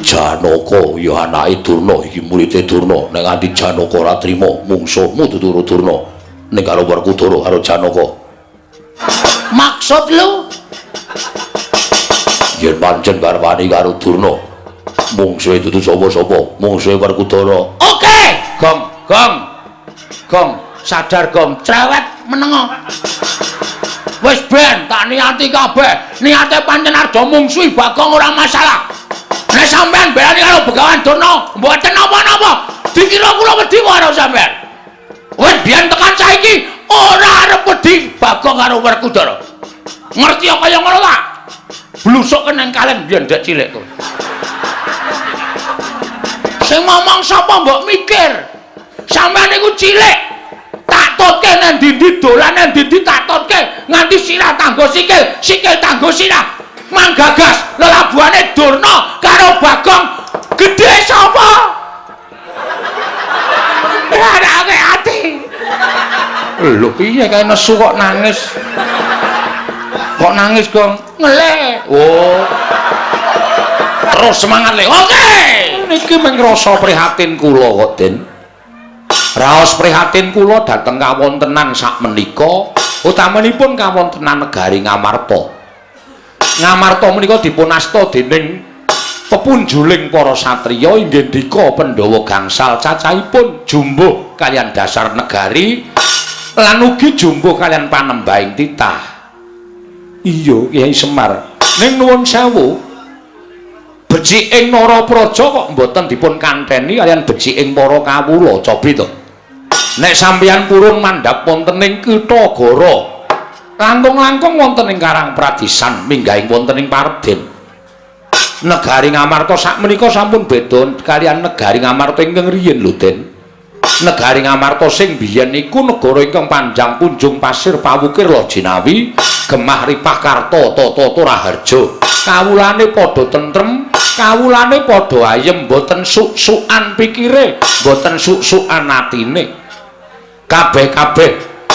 Janaka ya anake Durna, iki muride Durna. Nek nganti Janaka ora trima, mungsuhmu dudu Durna. Ning karo Werkudara karo Janaka. Maksud lu? Yen pancen garwane karo Durna, mungsuhe dudu sapa-sapa, mungsuhe Werkudara. Oke, Gong, Gong. Gong, sadar Gong, cerewet menengo. Wis ben tak niati kabeh. Niate pancen arep mungsuhi Bagong ora masalah. Nek sampean belani karo Begawan Durna, mboten napa-napa. Dikira kula wedi karo sampean. Wis biyen tekan saiki ora arep wedi Bagong karo Werkudara. Ngerti kaya ngono ta? Blusuk nang kaleng biyen dek cilik kowe. Sing ngomong sapa mbok mikir? Sampeyan niku cilik. Tak tutke nang ndi-ndi dolan nang ndi-ndi tak tutke nganti sirah tanggo sikil, sikil tanggo sirah. Manggagas lelabuhane Durna karo Bagong gedhe sapa? Anake ati. Lho piye kae nesu kok nangis? Kok nangis, Gong? Ngelih. Oh. Terus semangat le. Oke. Niki mung rasa prihatin kula kok, Den. Raos prihatin kula dhateng kawontenan sakmenika, utamanipun kawontenan negari Ngamarta. Ngamarta menika dipun asta dening pepunjuling para satriya inggih ndika Pandhawa gangsal cacahipun jumbuh kaliyan dasar negari lan ugi jumbuh kaliyan panembahing titah. Iya, Kyai Semar. Ning nuwun sewu, beciking Narapraja kok mboten dipun kanteni kaliyan beciking para kawula, cobi to. Nek sampeyan purun mandhap wonten ing Kitha Gara, langkung-langkung wonten ing Karang Pradisan minggahing wonten ing Parden. Negari Ngamarta sakmenika sampun beda kaliyan negari Ngamarta ingkang riyin lho, Den. Negari Ngamarta sing biyen iku negara ingkang panjang punjung pasir pawukir lojinawi, gemah ripah karta tata raharja. Kawulane padha tentrem, kawulane padha ayem, mboten suk-sukan pikire, mboten suk-sukan atine. Kabeh-kabeh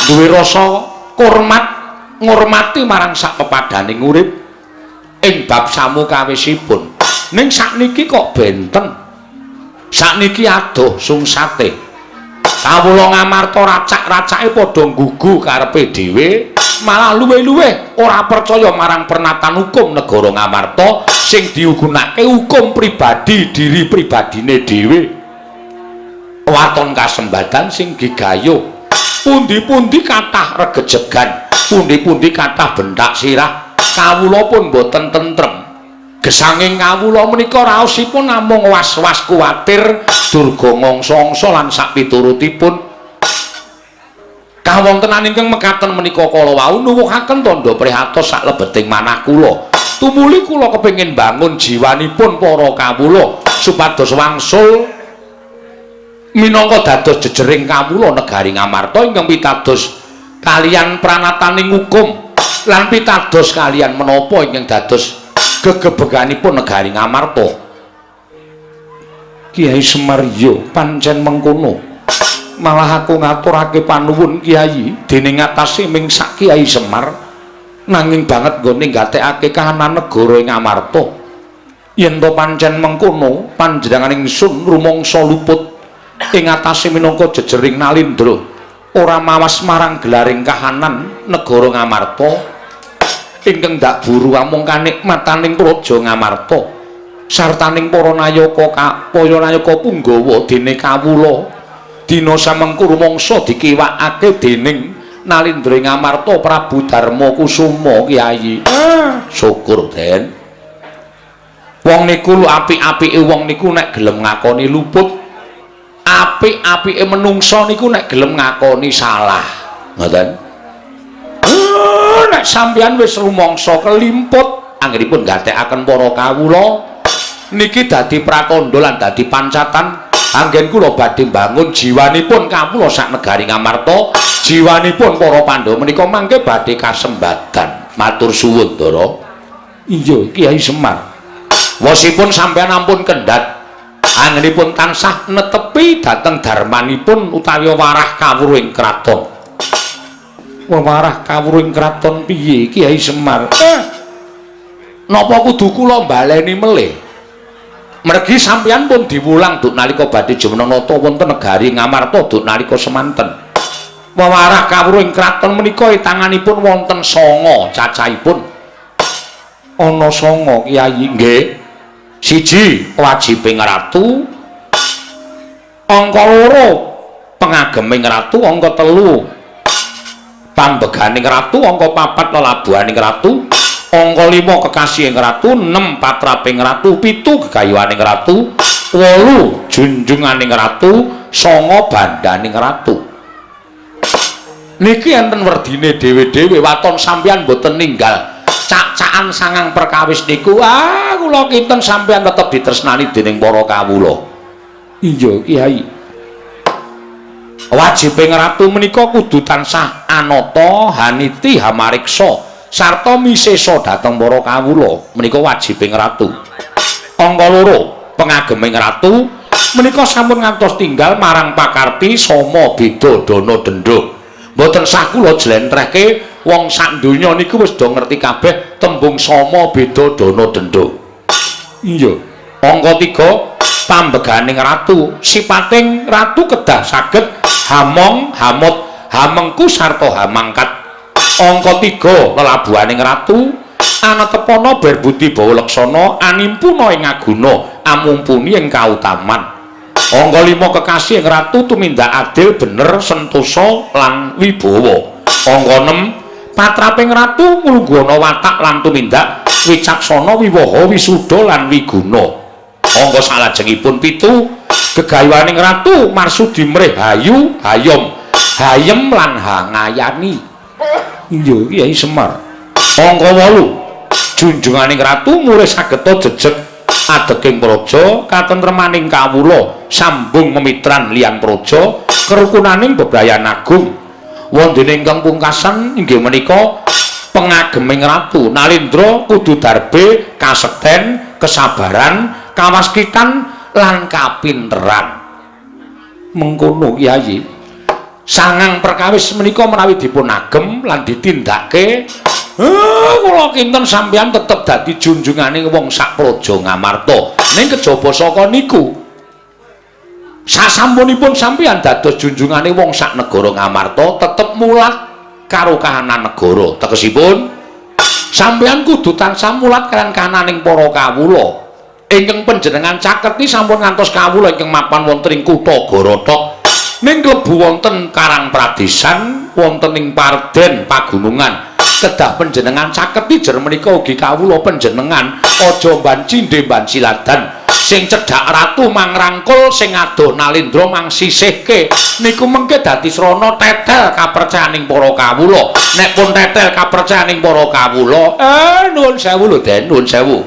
duwe rasa hormat ngurmati marang sak pepadaning urip ing bab samukawisipun. Ning sakniki kok benten. Sakniki adoh sungsate. Kawula Ngamarta racak-racake padha nggugu karepe dhewe, malah luwih-luwih ora percaya marang pernatan hukum negara Ngamarta sing diugunake hukum pribadi diri pribadine dhewe. Waton kasembadan sing gigayuh, pundi-pundi kathah regejegan, pundi-pundi kathah benthak sirah, kawula pun boten tentrem. Gesanging kawula menika raosipun namung was-was kuwatir durga ngangsa-angsa lan sapiturutipun. Kawontenan ingkang mekaten menika kala wau nuwuhaken tandha prihatos saklebeting manah kula. Tumuli kula kepengin bangun jiwanipun para kawula supados wangsul minangka dados jejering kawula negari Ngamarta ingkang pitados kaliyan pranataning hukum lan pitados kaliyan menapa ingkang dados gegebeganipun negari Ngamarta. Kiai Semar, yo pancen mengkono. Malah aku ngaturake panuwun Kiai dening atase ming sak Kiai Semar nanging banget nggone nggatekake kahanan negara ing Ngamarta. Yen to pancen mengkono, panjenengan ingsun rumangsa luput ing atase minangka jejering nalindra, ora mawas marang gelaring kahanan negara Ngamarta ingkang ndak buru amung kanikmataning praja Ngamarta sartaning para nayaka para nayaka punggawa dene kawula dina samengku rumangsa dikiwakake dening nalindra Ngamarta Prabu Darma Kusuma. Kyai, syukur, Den. Wong niku apik-apike wong niku nek gelem ngakoni luput, apik-apike menungsa niku nek gelem ngakoni salah. Ngoten. Nek sampeyan wis rumangsa kelimput anggenipun gathekaken para kawula niki dadi pratandha lan dadi pancatan anggen kula badhe mbangun jiwanipun kawula sak negari Ngamarta, jiwanipun para Pandhawa menika mangke badhe kasembadan. Matur suwun, Ndara. Iya, Kyai Semar. Wosipun sampeyan ampun kendhat, anggenipun tansah netepi dhateng darmanipun utawi warah kawruhing kraton. Wewarah kawruhing kraton piye, Kyai Semar? Napa kudu kula baleni melih? Mergi sampeyan pun diwulang duk nalika badhe jumeneng nata wonten negari Ngamarta duk nalika semanten. Wewarah kawruh ing kraton menika tanganipun wonten 9 cacahipun. Ana 9 Kyai nggih. Siji wajibing ratu, angka 2 pengageming ratu, angka 3 pambeganing ratu, angka 4 lelabuhaning ratu, angka 5 kekasihing ratu, 6 patraping ratu, 7 gegayuhaning ratu, 8 junjunganing ratu, 9 bandaning ratu. Niki enten werdine dhewe-dhewe, waton sampeyan mboten ninggal cak-cakan sangang perkawis niku, ah kula kinten sampeyan tetep ditresnani dening para kawula. Iya Kyai. Wajibing ratu menika kudu tansah anata haniti hamariksa sarta misesa dhateng para kawula. Menika wajibing ratu. Angka 2 pengageming ratu menika sampun ngantos tinggal marang pakarti sama beda dana denda. Mboten sah kula jlentrehke, wong sak donya niku wis do ngerti kabeh tembung sama beda dana denda. Iya. Angka 3 pambeganing ratu, sipating ratu kedah saged hamong, hamut, hamengku sarta hamangkat. Angka 3 lelabuhaning ratu, anatepana berbudi bawa laksana, animpuna ing aguna, amumpuni ing kautaman. Angka 5 kekasih ing ratu tumindak adil, bener, sentosa lan wibawa. Angka 6 patraping ratu nglungguhana watak lan tumindak wicaksana, wiwaha, wisuda lan wiguna. Angka salajengipun 7 gegayuhaning ratu marsudi mrih hayu, hayom, hayem lan hangayani. Iya Kyai Semar. Angka 8 junjunganing ratu murih sageta jejeg adeking praja, katentremaning kawula, sambung memitran liyan praja, kerukunaning bebrayan agung. Wondene ingkang pungkasan inggih menika pengageming ratu Nalendra kudu darbe kasekten, kesabaran, kawaskitan lan kapinteran. Mengkono Kyai. Sangang perkawis menika menawi dipun agem lan ditindakake, kula kinten sampeyan tetep dadi junjungane wong sak praja Ngamarta. Ning kejaba saka niku, sasampunipun sampeyan dados junjungane wong sak negara Ngamarta, tetep mulat karo kahanan negara. Tegesipun sampeyan kudu tansah mulat kaliyan kahananing para kawula. Ingkang panjenengan caketi sampun ngantos kawula ingkang mapan wonten ing kutha Gorothok, ning klebu wonten Karang Pradesan, wonten ing Parden pagunungan. Kedah panjenengan caketi jer menika ugi kawula panjenengan aja mban cindhe mban siladan, sing cedhak ratu mangrangkul, sing adoh Nalendra mang sisihke. Niku mengke dadi srana tetel kapercayaning para kawula. Nek pun tetel kapercayaning para kawula, nuwun sewu lho Den, nuwun sewu.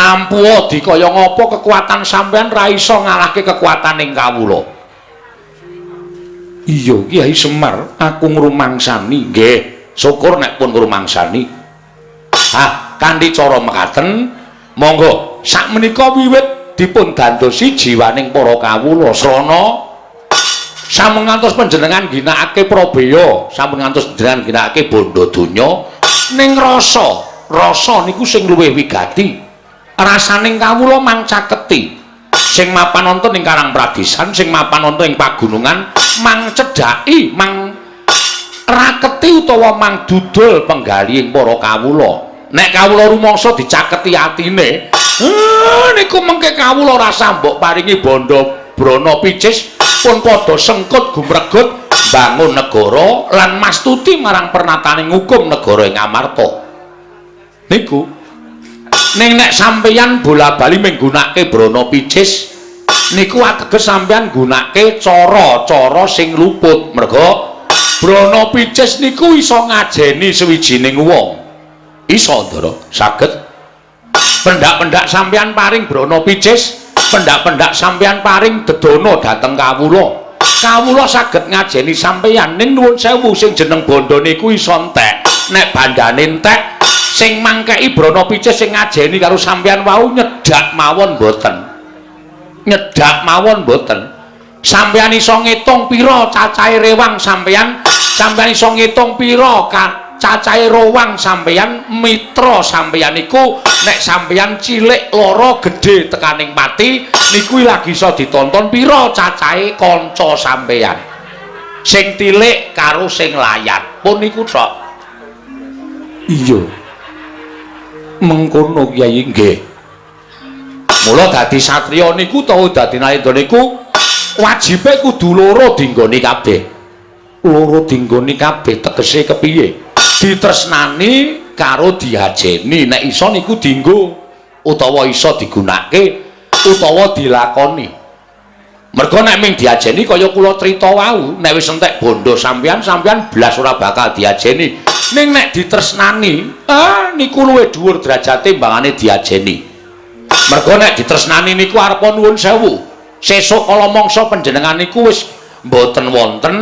Ampuha dikaya ngapa kekuatan sampean ra iso ngalahke kekuataning kawula. Iya Kyai Semar, aku ngrumangsani. Nggih, syukur nek pun ngrumangsani. Ah, kanthi cara mekaten, monggo sakmenika wiwit dipun dandosi jiwaning para kawula. Srana sampun ngantos panjenengan ginakake prabeya, sampun ngantos panjenengan ginakake bondo donya, ning rasa, rasa niku sing luwih wigati. Rasaning kawula mang caketi. Sing mapan wonten ing Karang Pradesan, sing mapan wonten ing pagunungan, mang cedhaki, mang raketi utawa mang dudul penggalihing para kawula. Nek kawula rumangsa dicaketi atine, niku mengke kawula rasa mbok paringi bondo brana picis pun padha sengkut gumregut bangun negara lan mastuti marang pernataning hukum negara ing Amarta. Niku ning nek sampeyan bola-bali menggunakake brana picis niku ateges sampeyan nggunakake cara-cara sing luput. Merga brana picis niku iso ngajeni sawijining wong. Iso, Ndara, saged. Pendak-pendak sampeyan paring brana picis, pendak-pendak sampeyan paring dedana dhateng kawula. Kawula saged ngajeni sampeyan, ning nuwun sewu sing jeneng bondo niku iso entek. Nek bandane entek, sing mangkeki brana picis sing ngajeni karo sampeyan wau nyedak mawon mboten. Nyedak mawon mboten. Sampeyan iso ngitung pira cacahe rewang sampeyan, sampeyan iso ngitung pira Cacahe rowang sampeyan, mitra sampeyan iku nek sampeyan cilik lara gedhe tekaning pati niku lagi iso ditonton pira cacahe kanca sampeyan. Sing tilik karo sing layat. Pun niku tok. Iya. Mengkono Kyai nggih. Mula dadi satriya niku utawa dadi nalendra niku wajibe kudu loro dinggoni kabeh. Loro dinggoni kabeh tegese kepiye? Ditresnani karo diajeni. Nek iso niku dinggo utawa iso digunakake utawa dilakoni. Mergo nek ming diajeni kaya kula crita wau, nek wis entek bondo sampeyan, sampeyan blas ora bakal diajeni. Ning nek ditresnani, niku luwih dhuwur derajate mbangane diajeni. Mergo nek ditresnani niku arepa nuwun sewu. Sesuk kala mangsa panjenengan niku wis mboten wonten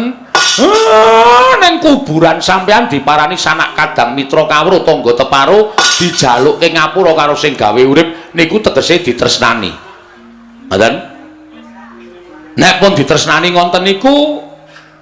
ning kuburan sampeyan diparani sanak kadang mitra kawruh tangga teparo dijalukke ngapura karo sing gawe urip niku tegese ditresnani. Ngoten? Nek pun ditresnani ngonten niku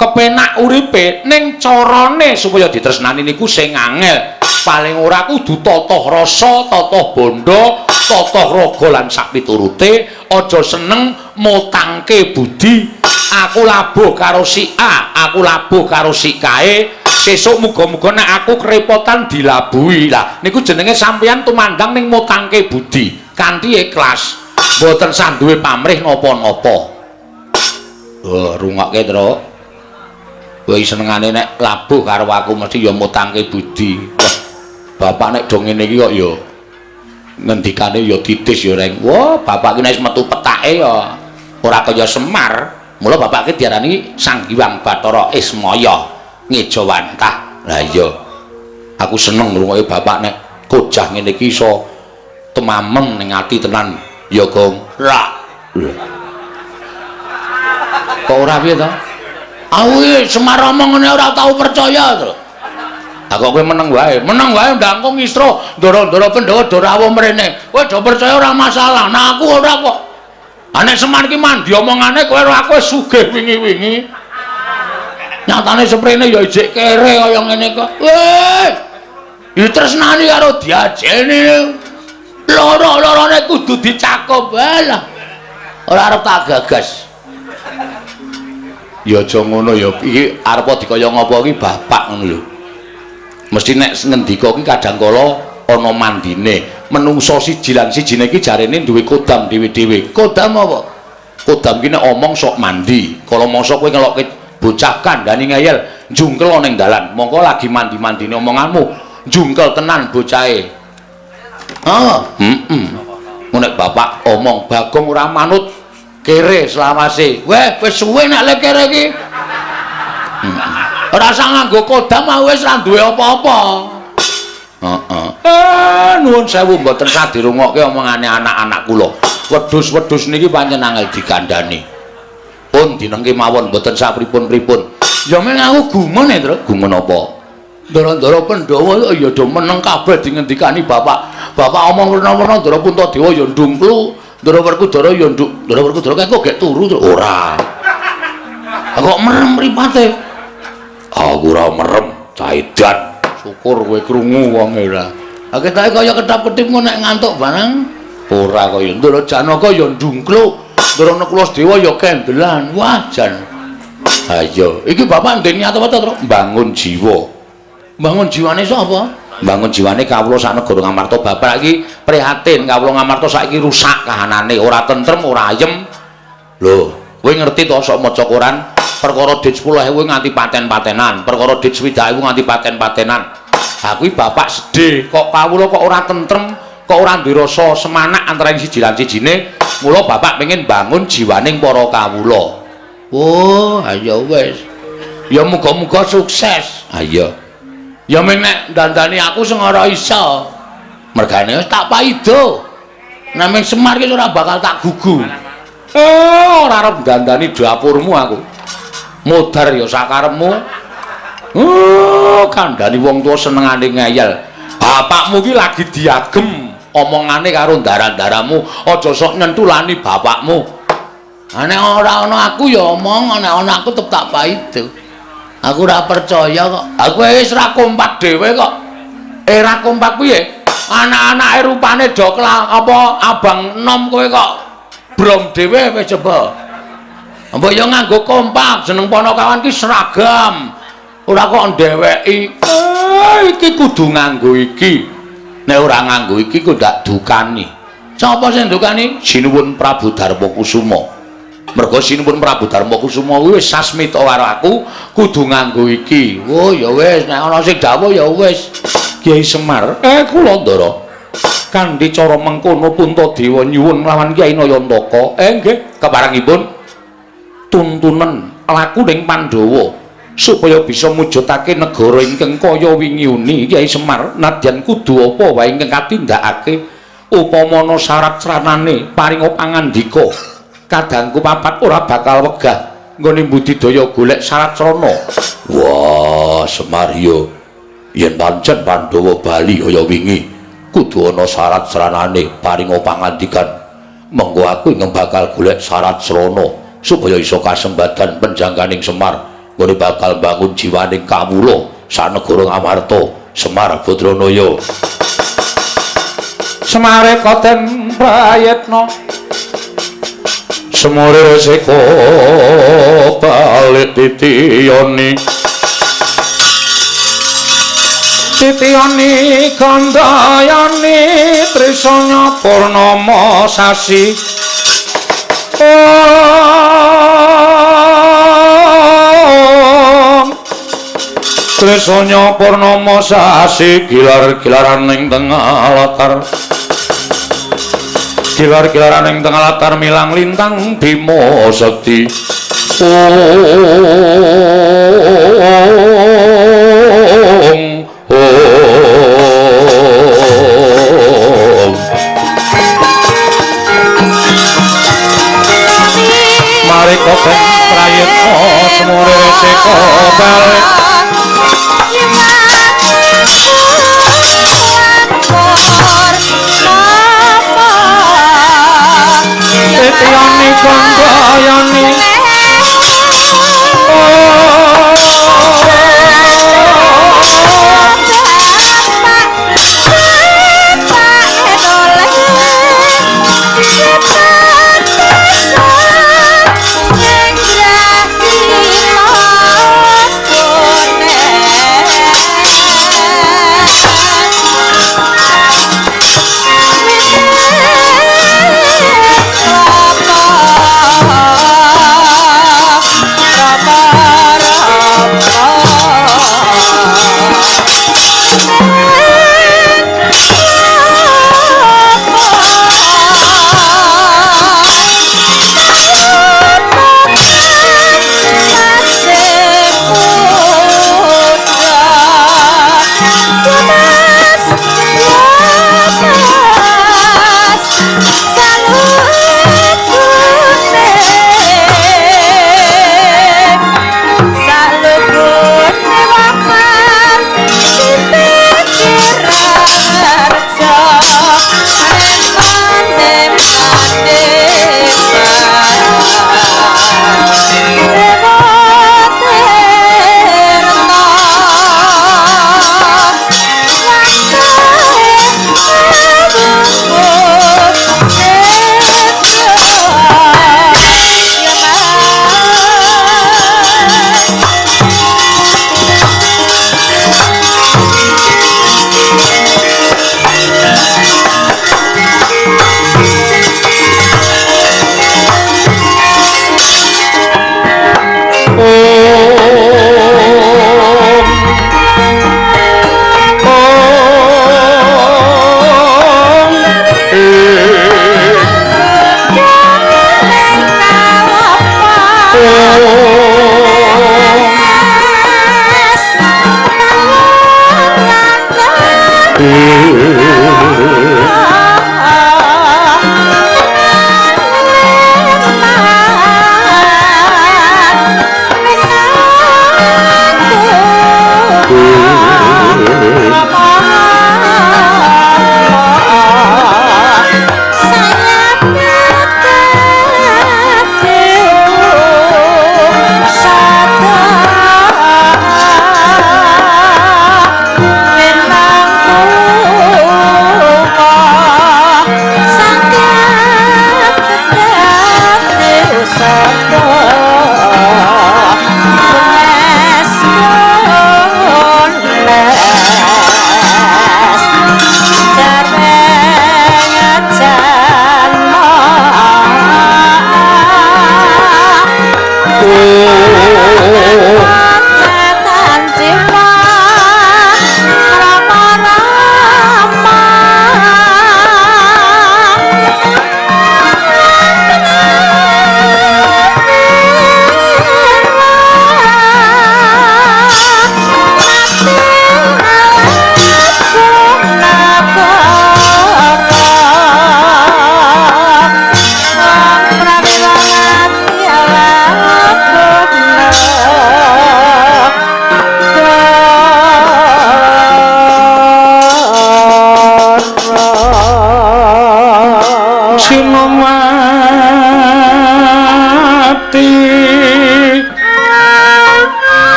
kepenak uripe, ning carane supaya ditresnani niku sing angel. Paling ora kudu tata rasa, tata bondo, tata raga lan sakpiturute, aja seneng mutangke budi. Aku labuh karo si A, aku labuh karo si kae, sesuk muga-muga nek aku kerepotan dilabuhi. Lah niku jenenge sampeyan tumandang ning mutangke budi kanthi ikhlas. Mboten sah duwe pamrih napa-napa. Oh, rungokke, Truk. Kowe senengane nek labuh karo aku mesti ya mutangke budi. Wah, bapak nek do ngene iki kok ya ngendikane ya titis ya, Reng. Wah, bapak iki nek wis metu petake ya ora kaya Semar. Mula bapak iki diarani Sang Hyang Bathara Ismaya ngejawantah. Lah iya. Aku seneng ngrungokke bapak nek kojah ngene iki iso temamem ning ati tenan. Ya, Gong. Ra. Kok ora piye to? Aku iki Semar omong ngene ora tau percaya to. Lah kok kowe meneng wae? Meneng wae ndangkung ngisro, ndoro-ndoro Pandhawa do rawuh mrene. Kowe do percaya ora masalah. Nah aku ora kok. Ah nek Semar ki mandi omongane kowe ora aku wis sugih wingi-wingi. Nyatane seprene ya ijik kere kaya ngene kok. Weh. Ditresnani karo diajeni. Loro-lorone kudu dicakup. Alah. Ora arep tak gagas. Ya aja ngono ya. Iki arepa dikaya ngapa iki bapak ngono lho. Mesti nek ngendika ki kadang kala ana mandine. Menungso siji lan sijine iki jarene duwe kodam dhewe-dhewe. Kodam apa? Kodam ki nek omong sok mandi. Kala mangsa kowe ngelokke bocah kandhani ngeyel, njungkel ning dalan. Mongko lagi mandi-mandine omonganmu, njungkel tenan bocahe. Oh, heeh. Nek bapak omong Bagong ora manut kere selawase. Weh, wis suwe nek le kere iki. Ora usah nganggo kodam, aku wis ora duwe apa-apa. Heeh. Nuwun sewu mboten sah dirungokke omongane anak-anak kula. Wedhus-wedhus niki pancen angel dikandhani. Pun dinengke mawon mboten sah pripun-pripun. Ya men aku gumun e, Truk. Gumun apa? Ndara-ndara Pandhawa ya do meneng kabeh dingendikani bapak. Bapak omong werna-werna Ndara Puntadewa ya ndungklu, Ndara Werkudara ya nduk. Ndara Werkudara kae kok gek turu, Truk. Ora. Kok merem mripate? Aku ora merem, caidan. Syukur kowe krungu wong ora. Ha ketoke kaya ketap-ketip ngono nek ngantuk barang. Ora kaya Ndara Janaka ya ndungkluk, Ndara Nakula Sadewa ya kendelan. Wah, jan. Ha iya, iki bapak ndek niat apa to, Truk? Bangun jiwa. Bangun jiwane sapa? Bangun jiwane kawula sak negara Ngamarta. Bapak iki prihatin kawula Ngamarta saiki rusak kahanane, ora tentrem, ora ayem. Lho, kowe ngerti to sok maca koran perkara dit 10.000 nganti paten-patenan, perkara dit 60.000 nganti paten-patenan. Ha kuwi bapak sedih, kok kawula kok ora tentrem, kok ora duwe rasa semanak antara siji lan sijine. Mula bapak pengen bangun jiwaning para kawula. Oh, ayo wis. Ya muga-muga sukses. Ha iya. Ya ming nek dandani aku sing ora iso. Mergane wis tak paido. Nek ming Semar ki ora bakal tak gugu. Ora arep dandani dapurmu aku. Modar ya sakarepmu. Kandhani wong tuwa senengane ngeyel. Bapakmu ki lagi diagem omongane karo ndara-ndaramu, aja sok nyentulani bapakmu. Ha nek ora ana aku ya omong, nek ana aku tetep tak paido. Aku ora percaya kok. Aku wis ora kompak dhewe kok. Ora kompak piye? Anak-anake rupane do apa abang enom kowe kok brom dhewe wis coba. Mbok yo nganggo kompak, jeneng Ponokawan ki seragam. Ora kok ndeweki. Iki kudu nganggo iki. Nek ora nganggo iki kok ndak dukani. Sapa sing ndukani? Sinuwun Prabu Darma Kusuma. Mergo Sinuwun Prabu Darma Kusuma kuwi wis sasmita karo aku kudu nganggo iki. Oh ya wis, nek ana sing dawuh ya wis. Kyai Semar, kula Ndara. Kanthi cara mengkono Puntadewa nyuwun lawan Kyai Nayantaka. Nggih, keparengipun tuntunan lakuning Pandhawa supaya bisa mujudake negara ingkang kaya wingi uni. Kyai Semar, nadyan kudu apa wae ingkang katindakake upama ana syarat sranane paringa pangandika. Kadangku papat ora bakal wegah nggone budidaya golek syarat srana. Wah, Semar yo. Yen pancen Pandhawa bali kaya wingi, kudu ana syarat sranane paringa pangandikan. Mengko aku ingkang bakal golek syarat srana supaya iso kasembadan penjangkaning Semar nggone bakal bangun jiwaning kawula sanegara Ngamarta. Semar Badranaya. Semare koten prayitna. Semure resiko balik titiyoni titiyoni gandayani trisanya purnama sasi. Om trisanya purnama sasi gilar-gilaran ing tengah latar. Gilar-gilaran ing tengah latar milang lintang Bima Sakti. Om Om. Mari koten prayitna semure resiko balik. Titiyani kandayani.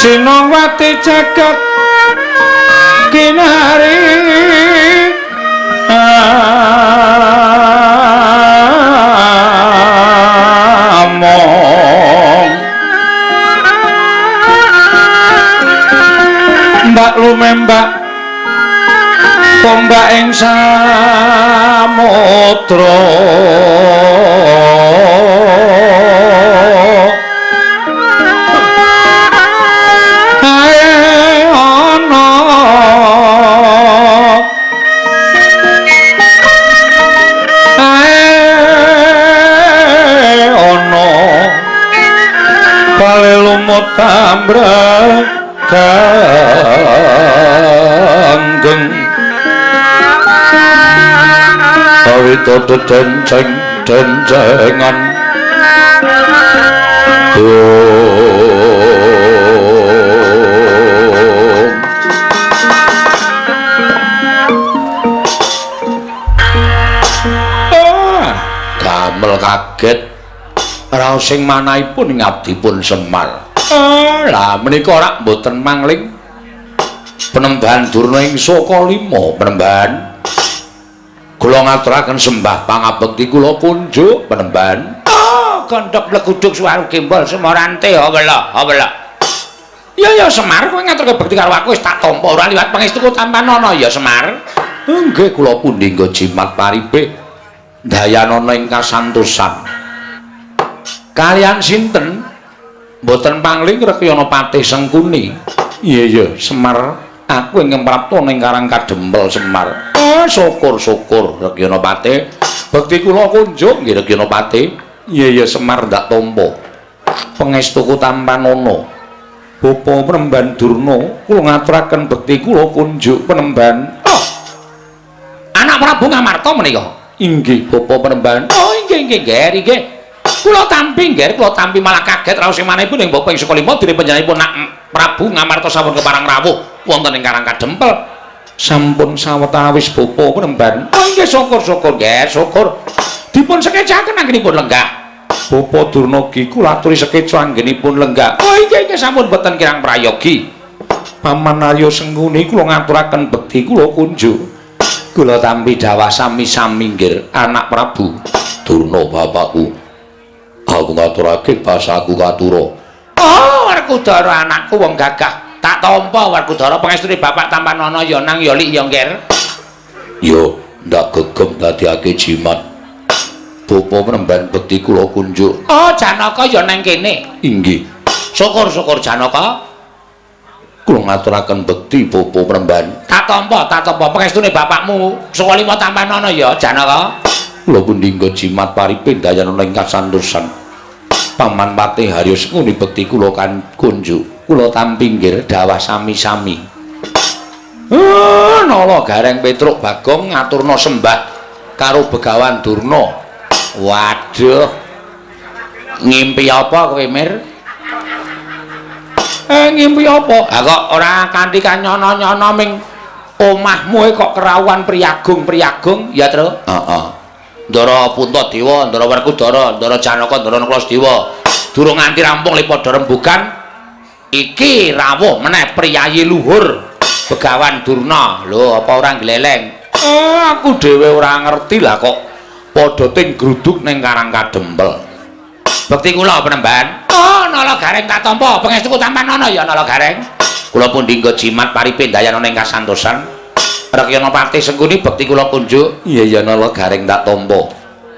Sinowati jagat kinari among mbak lumembak tombak ing samudra ae ana ae ana bale lumut ambrek ganggeng kawita dedenceng dencengan gamel kaget raos sing manahipun ngabdipun Semar. Lah menika rak mboten mangling Penembahan Durna ing Saka Lima. Penembahan kula ngaturaken sembah pangabekti kula kunjuk Penembahan. Gondhok bleguduk suwaru gembol semorante awela awela. Ya ya Semar, kowe ngaturke bekti karo aku wis tak tampa ora liwat pangestuku tampanana ya Semar. Nggih kula pundi nggo jimat paripe dayanana ing kasantosan. Kalian sinten? Mboten pangling Rekyana Patih Sengkuni. Iya iya Semar, aku ingkang prapta ning Karang Kadempel Semar. Syukur-syukur Rekyana Patih. Bekti kula kunjuk nggih Rekyana Patih. Iya iya Semar ndak tampa. Pangestuku tampanana. Bapa Penemban Durna, kula ngaturaken bekti kula kunjuk Penemban. Oh. Anak Prabu Ngamarta menika. Inggih Bapa Penemban. Oh inggih inggih nggih inggih. Kula tampi nggih, kula tampi malah kaget raos sing manahipun ing Bapa ing Saka Lima dene panjenenganipun nak Prabu Ngamarta sampun keparang rawuh wonten ing Karang Kadempel. Sampun sawetawis Bapa Penemban. Oh inggih syukur-syukur nggih, syukur. Dipun sekecaken anggenipun lenggah. Bapa Durna gi kula aturi sekeca anggenipun lenggah. Oh inggih inggih sampun boten kirang prayogi. Paman Arya Sengkuni kula ngaturaken bekti kula kunjuk. Kula tampi dawah sami-sami nggih anak Prabu Durna bapakku. Aku ngaturake basaku katura. Oh, Werkudara anakku wong gagah. Tak tampa Werkudara pangestune bapak tampanana ya nang ya lik ya ngger. Yo ndak gegem dadiake jimat. Bapa Penemban bekti kula kunjuk. Oh, Janaka ya nang kene. Inggih. Syukur-syukur Janaka. Kula ngaturaken bekti Bapa Penemban. Tak tampa, tak tampa pangestune bapakmu Saka Lima tampanana ya Janaka. Kula pundi nggo jimat paripe dayanana ing kasantosan. Paman Patih Harya Sengkuni bekti kula kan kunjuk. Kula tampi nggih dawah sami-sami. Nala Gareng Petruk Bagong ngaturna sembah karo Begawan Durna. Waduh. Ngimpi apa kowe, Mir? Ngimpi apa? Ha kok ora kanthi kanyono-nyono ming omahmu kok kerawuhan priyagung-priyagung ya, Tru? Heeh. Ndara Puntadewa, Ndara Werkudara, Ndara Janaka, Ndara Nakula. Durung nganti rampung le padha rembugan, iki rawuh meneh priyayi luhur Begawan Durna. Lho, apa ora gleleng? Aku dhewe ora ngerti lah kok padha ting gruduk ning Karang Kadempel. Bekti kula Penemban. Oh, Nala Gareng tak tampa. Pangestuku tampanana ya Nala Gareng. Kula pundi nggo jimat paripe dayanana ing kasantosan. Rekyana Patih Sengkuni bekti kula kunjuk. Iya iya Nala Gareng tak tampa.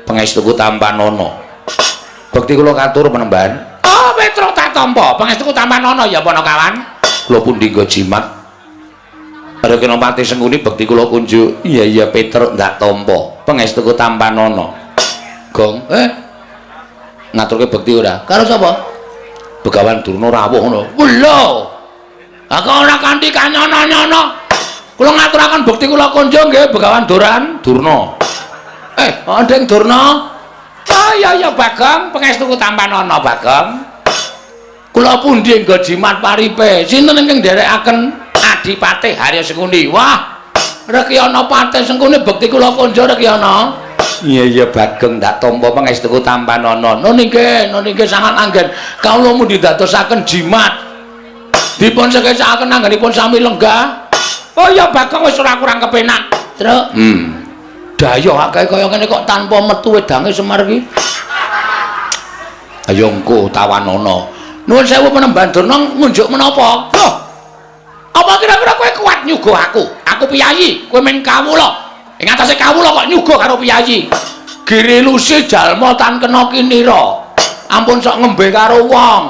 Pangestuku tampanana. Bekti kula katur Penemban. Oh, Petruk tak tampa. Pangestuku tampanana ya Panakawan. Kula pundi nggo jimat. Rekyana Patih Sengkuni bekti kula kunjuk. Iya iya Petruk ndak tampa. Pangestuku tampanana. Gong, ngaturke bekti ora? Karo sapa? Begawan Durna rawuh ngono. Lho. Aku ora kanthi kanyono-nyono. Kula ngaturaken bekti kula kunjung nggih Begawan Duran Durna. Ndeng Durna. Oh iya iya Bagong, pangestuku tampanana Bagong. Kula pundi nggo jimat paripe? Sinten ingkang nderekaken Adipati Harya Sengkuni? Wah. Rekyana pate sengkune bekti kula konjo Rekyana. Iya iya Bageng tak tampa pangestuku tampanana. Nun inggih, nun inggih sangat anggen. Kawula mundi dadosaken jimat. Dipun sekesakaken anggenipun sami lenggah. Oh iya Bageng wis ora kurang kepenak. Truk. Dayoh akeh kaya ngene kok tanpa metu wedange Semar iki. Ayo engko tawanana. Nuwun sewu Panembahan Durna ngunjuk menapa? Loh. Apa kira-kira kowe kuat nyuguh aku? Aku piyayi, kowe mung kawula. Ing atase kawula kok nyuguh karo piyayi. Girilusi jalma tan kena kinira. Ampun sok ngembe karo wong.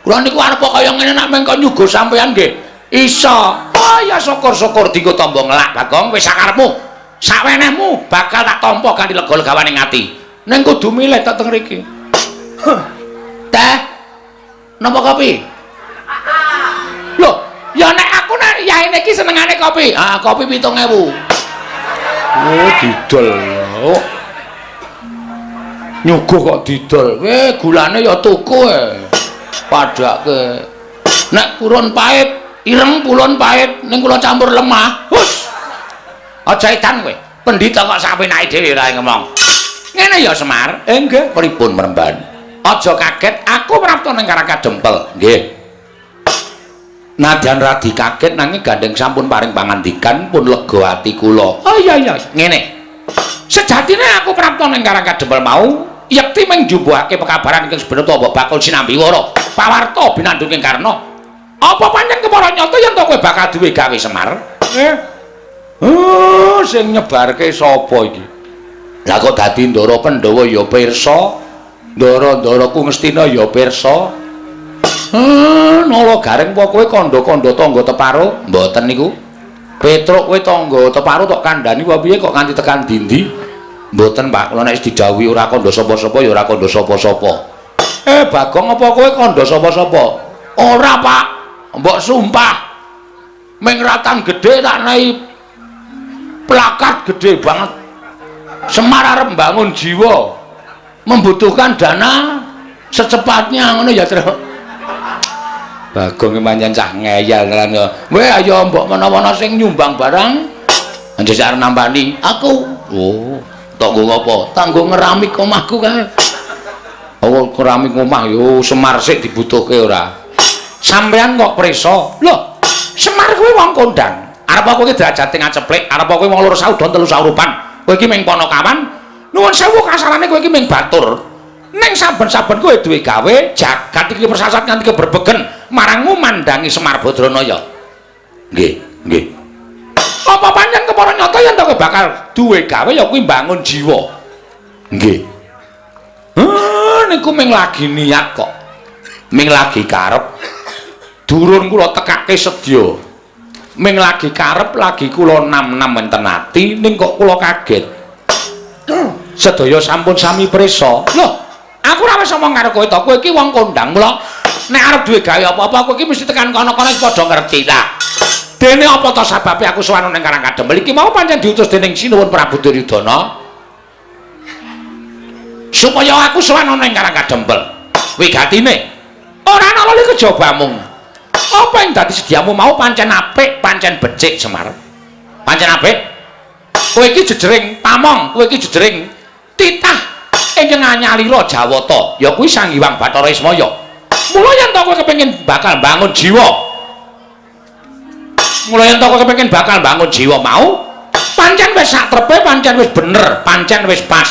Kula niku arep kaya ngene nek meng kok nyuguh sampean nggih. Iso. Oh ya syukur-syukur dienggo tamba ngelak Bagong wis sakarepmu. Sawenehmu bakal tak tampa kanthi lega-legawane ati. Ning kudu milih tok teng mriki. Teh. Napa kopi? Loh, ya nek aku nek yaene iki senengane kopi. Ah, kopi 7000. Oh, didol. Oh. Nyuguh kok didol. Weh, gulane ya tuku e. Padake. Nek purun pahit, ireng purun pahit, ning kula campur lemah. Hus. Aja edan kowe. Pendhita kok sapenake dhewe ora ngomong. Ngene ya Semar. Nggih, pripun Mremban? Aja kaget, aku prapta ning Karang Kadempel. Nggih. Nadyan radi kaget nanging gandeng sampun paring pangandikan pun lega ati kula. Oh iya iya, ngene. Sejatine aku prapta ning Karang Kadempel mau yekti mung njumbuhake pekabaran ingkang sebenarnya mbok bakul sinambi wara. Pawarta binandunging Karna. Apa pancen kepara nyata yen to kowe bakal duwe gawe Semar? Oh, sing nyebarke sapa iki? Lah kok dadi Ndara Pandhawa ya pirsa. Ndara-ndaraku Ngastina ya pirsa. Nala Gareng apa kowe kandha-kandha tangga teparo? Mboten niku. Petruk kowe tangga teparo tok kandhani apa piye kok nganti tekan dindi? Mboten, Pak. Kula nek didhawuhi ora kandha sapa-sapa ya ora kandha sapa-sapa. Bagong apa kowe kandha sapa-sapa? Ora, Pak. Mbok sumpah. Ming ratan gedhe tak nehi plakat gedhe banget. Semar arep mbangun jiwa. Membutuhkan dana secepatnya ngono ya, Truk. Bagong iki pancen cah ngeyel tenan ya. Weh ayo mbok menawa ana sing nyumbang barang njajak arep nampani aku. Oh, tok nggo ngopo? Tanggo ngeramik omahku kae. Oh, keramik omah yo Semar sik dibutuhke ora. Sampean kok prisa? Loh, Semar kuwi wong kondang. Arep kowe iki derajate ngaceplik, arep kowe wong loro saudon telu saurupan. Kowe iki mung panakawan. Nuwun sewu kasarane kowe iki mung batur. Ning saben-saben kowe duwe gawe, jagat iki persasat nganti keberbegen marangmu mandangi Semar Badranaya. Nggih, nggih. Apa pancen kepara nyata yen to kowe bakal duwe gawe ya kuwi mbangun jiwa. Nggih. Niku mung lagi niat kok. Ming lagi karep. Durun kula tekake sedya. Ming lagi karep lagi kula nam-nam enten ati ning kok kula kaget. Sedaya sampun sami prisa. Loh, aku ora wis omong karo kowe to, kowe iki wong kondang mula nek arep duwe gawe apa-apa kowe iki mesti tekan kono-kono padha ngerti lah. Dene apa to sababe aku sowan ning Karang Kadempel iki mau pancen diutus dening Sinuwun Prabu Duryudana supaya aku sowan ning Karang Kadempel. Wigatine ora ana lali kejabamu. Apa yang dadi sediamu mau pancen apik, pancen becik Semar. Pancen apik. Kowe iki jejering pamong, kowe iki jejering titah ingkang anyalira Jawata, ya kuwi Sang Hyang Bathara Ismaya. Mula yen to kowe kepengin bakal bangun jiwa. Mula yen to kowe kepengin bakal bangun jiwa mau, pancen wis sak trepe, pancen wis bener, pancen wis pas.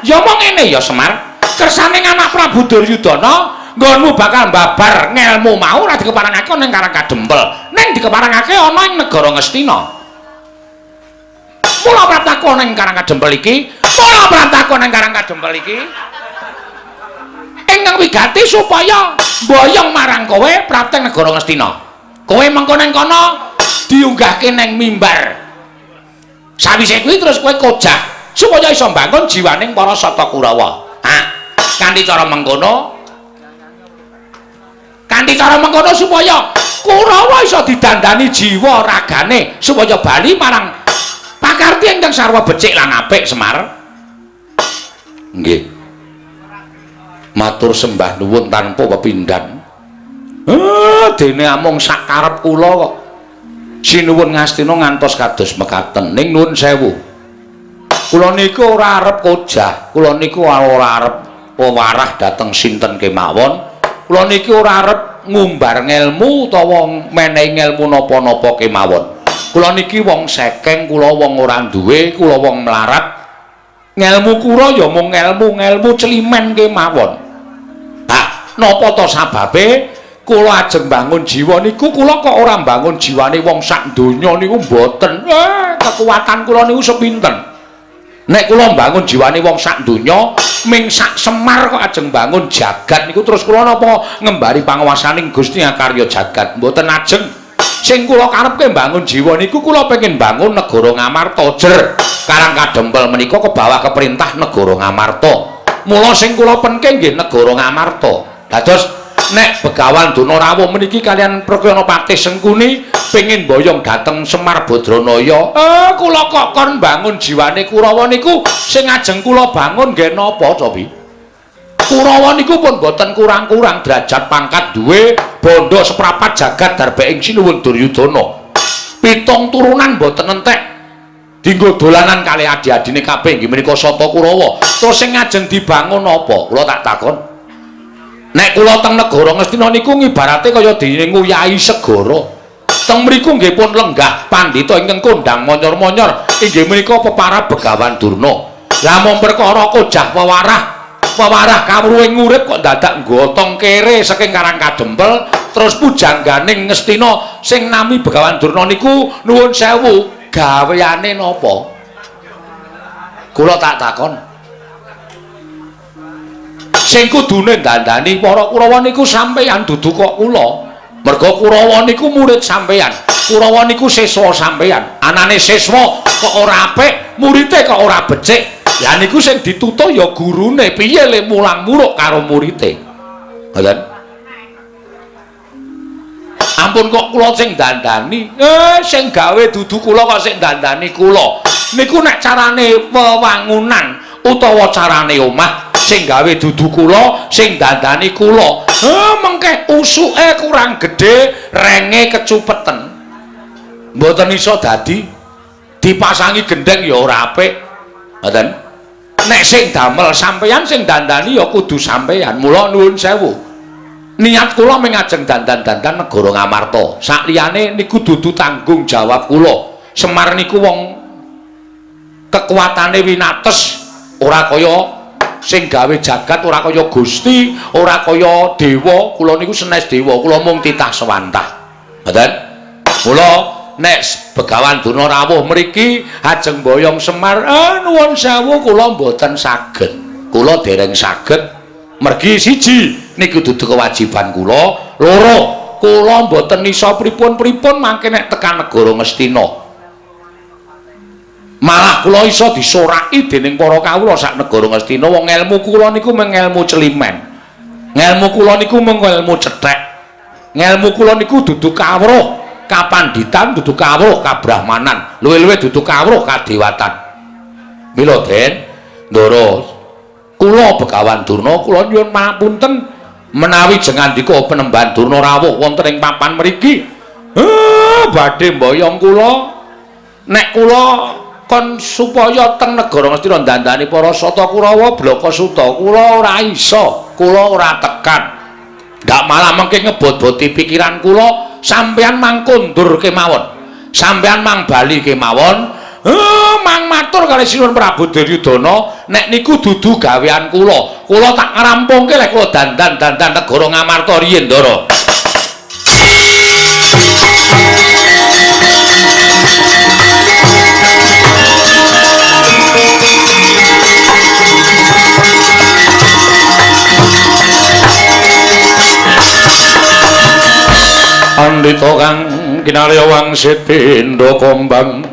Ya mong ngene ya Semar, kersane anak Prabu Duryudana nggonmu bakal babar ngelmu mau ora dikeparengake ning Karang Kadempel, ning dikeparengake ana ing negara Ngastina. Mula praptaku ning Karang Kadempel iki, mula praptaku ning Karang Kadempel iki ingkang wigati supaya mboyong marang kowe prapteng negara Ngastina. Kowe mengko ning kono diunggahke ning mimbar. Sawise kuwi terus kowe kojah supaya iso mbangun jiwaning para Sata Kurawa. Ah, kanthi cara mengkono, kanthi cara mengkono supaya Kurawa iso didandani jiwa ragane supaya bali marang pakarti ingkang sarwa becik lan apik Semar. Nggih. Matur sembah nuwun tanpa pepindhan. Dene amung sak karep kula kok. Sinuwun Ngastina ngantos kados mekaten. Ning nuwun sewu. Kula niku ora arep kojah, kula niku ora arep wewarah dhateng sinten kemawon. Kula niki ora arep ngumbar ngelmu utawa menehi ngelmu napa-napa kemawon. Kula niki wong sekeng, kula wong ora duwe, kula wong melarat. Ngelmu kula ya mung ngelmu-ngelmu celimen kemawon. Hah, napa to sababe kula ajeng bangun jiwa niku kula kok ora mbangun jiwane wong sak donya niku mboten. Kekuatan kula niku sepinten? Nek kula mbangun jiwane wong sak donya, ming sak Semar kok ajeng bangun jagat niku terus kula napa ngembari panguwasaning Gusti Akarya jagat? Mboten ajeng. Sing kula karepke mbangun jiwa niku kula pengin bangun negara Ngamarta jer. Karang Kadempel menika kebawah keperintah negara Ngamarta. Mula sing kula penke nggih negara Ngamarta. Dados nek Begawan Durna rawuh meniki kalian Prakyana Patih Sengkuni pengin boyong dhateng Semar Badranaya. Kula kok kon bangun jiwane Kurawa niku sing ajeng kula bangun nggih napa to, Pi? Kurawa niku pun boten kurang-kurang derajat pangkat duwe bondo seprapat jagat darbeing Sinuwun Duryudana. Pitung turunan boten entek dinggo dolanan kalih adi-adine kabeh inggih menika Sata Kurawa. Terus sing ajeng dibangun apa? Kula tak takon. Nek kula teng negara Ngastina niku ngibarate kaya dene nguyahi segara. Teng mriku nggih pun lenggah pandhita ingkang kondhang monyor-monyor inggih menika peparab Begawan Durna. Lah mung perkara kojah wewarah, wewarah kawruhing urip kok dadak nggotong kere saking Karang Kadempel terus pujangganing Ngastina sing nami Begawan Durna niku nuwun sewu gaweane napa? Kula tak takon. Sing kudune dandani para Kurawa niku sampeyan dudu kok kula. Merga Kurawa niku murid sampeyan. Kurawa niku siswa sampeyan. Anane siswa kok ora apik, murite kok ora becik. Lah niku sing ditutuh ya gurune, piye le mulang muruk karo murite. Ngoten. Ampun kok kula sing dandani. Sing gawe dudu kula kok sing dandani kula. Niku nek carane wewangunan utawa carane omah sing gawe dudu kula, sing dandani kula. Mengke usuke kurang gedhe, renge kecupeten. Mboten iso dadi dipasangi gendheng ya ora apik. Ngoten. Nek sing damel sampeyan, sing dandani ya kudu sampeyan. Mula nuwun sewu. Niat kula mung ajeng dandan-dandan negara Ngamarta. Sakliyane niku dudu tanggung jawab kula. Semar niku wong kekuatane winates, ora kaya sing gawe jagat, ora kaya Gusti, ora kaya dewa. Kula niku senes dewa, kula mung titah sewantah. Ngoten. Mula nek Begawan Durna rawuh mriki ajeng boyong Semar, nuwun sewu kula mboten saged. Kula dereng saged. Mergi siji niku dudu kewajiban kula, loro kula mboten iso pripun-pripun mangke nek tekan negara Ngastina. Malah kula iso disoraki dening para kawula sak negara Ngastina. Wong ngelmu kula niku mung ngelmu celimen. Ngelmu kula niku mung ngelmu cethek. Ngelmu kula niku dudu kawruh kapanditan, dudu kawruh kabrahmanan, luwih-luwih dudu kawruh kadewatan. Mila Den, Ndara, kula Begawan Durna kula nyuwun pangapunten menawi jengandika Penemban Durna rawuh wonten ing papan mriki. Badhe mboyong kula. Nek kula kon supaya teng negara Ngastina dandani para Sata Kurawa blaka suta, kula ora iso, kula ora tekan. Ndak malah mengke ngebot-boti pikiran kula, sampeyan mang kondur kemawon, sampeyan mang bali kemawon. Mang matur kali Sinuwun Prabu Duryudana, nek niku dudu gawean kula, kula tak ngrampungke lek kula dandan-dandan negara Ngamarta riyin, Ndara. Pandhita kang kinarya wangsit pindha kombang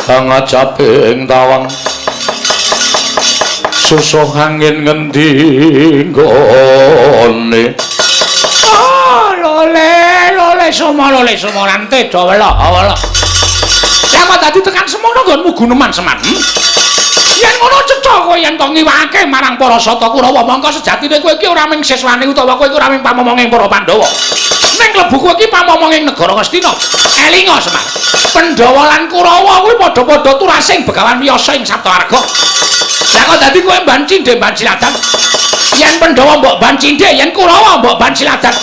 pangajaping tawang susuh angin ngendi nggone. Lole lole somo lole somo rante do wela wela. Lah kok dadi tekan semono nggonmu guneman Semar. Yen ngono cetha kowe yen to ngiwake marang para Sata Kurawa, mongko sejatine kowe iki ora mung siswane utawa kowe iki ora mung pamomonging para Pandhawa. Ning klebu kowe iki pamomong ing negara Ngastina. Elinga Semar. Pandhawa lan Kurawa kuwi padha-padha turasing Begawan Wiyasa ing Saptawarga. Lah kok dadi kowe mban cindhe mban siladan? Yen Pandhawa mbok ban cindhe, yen Kurawa mbok ban siladan.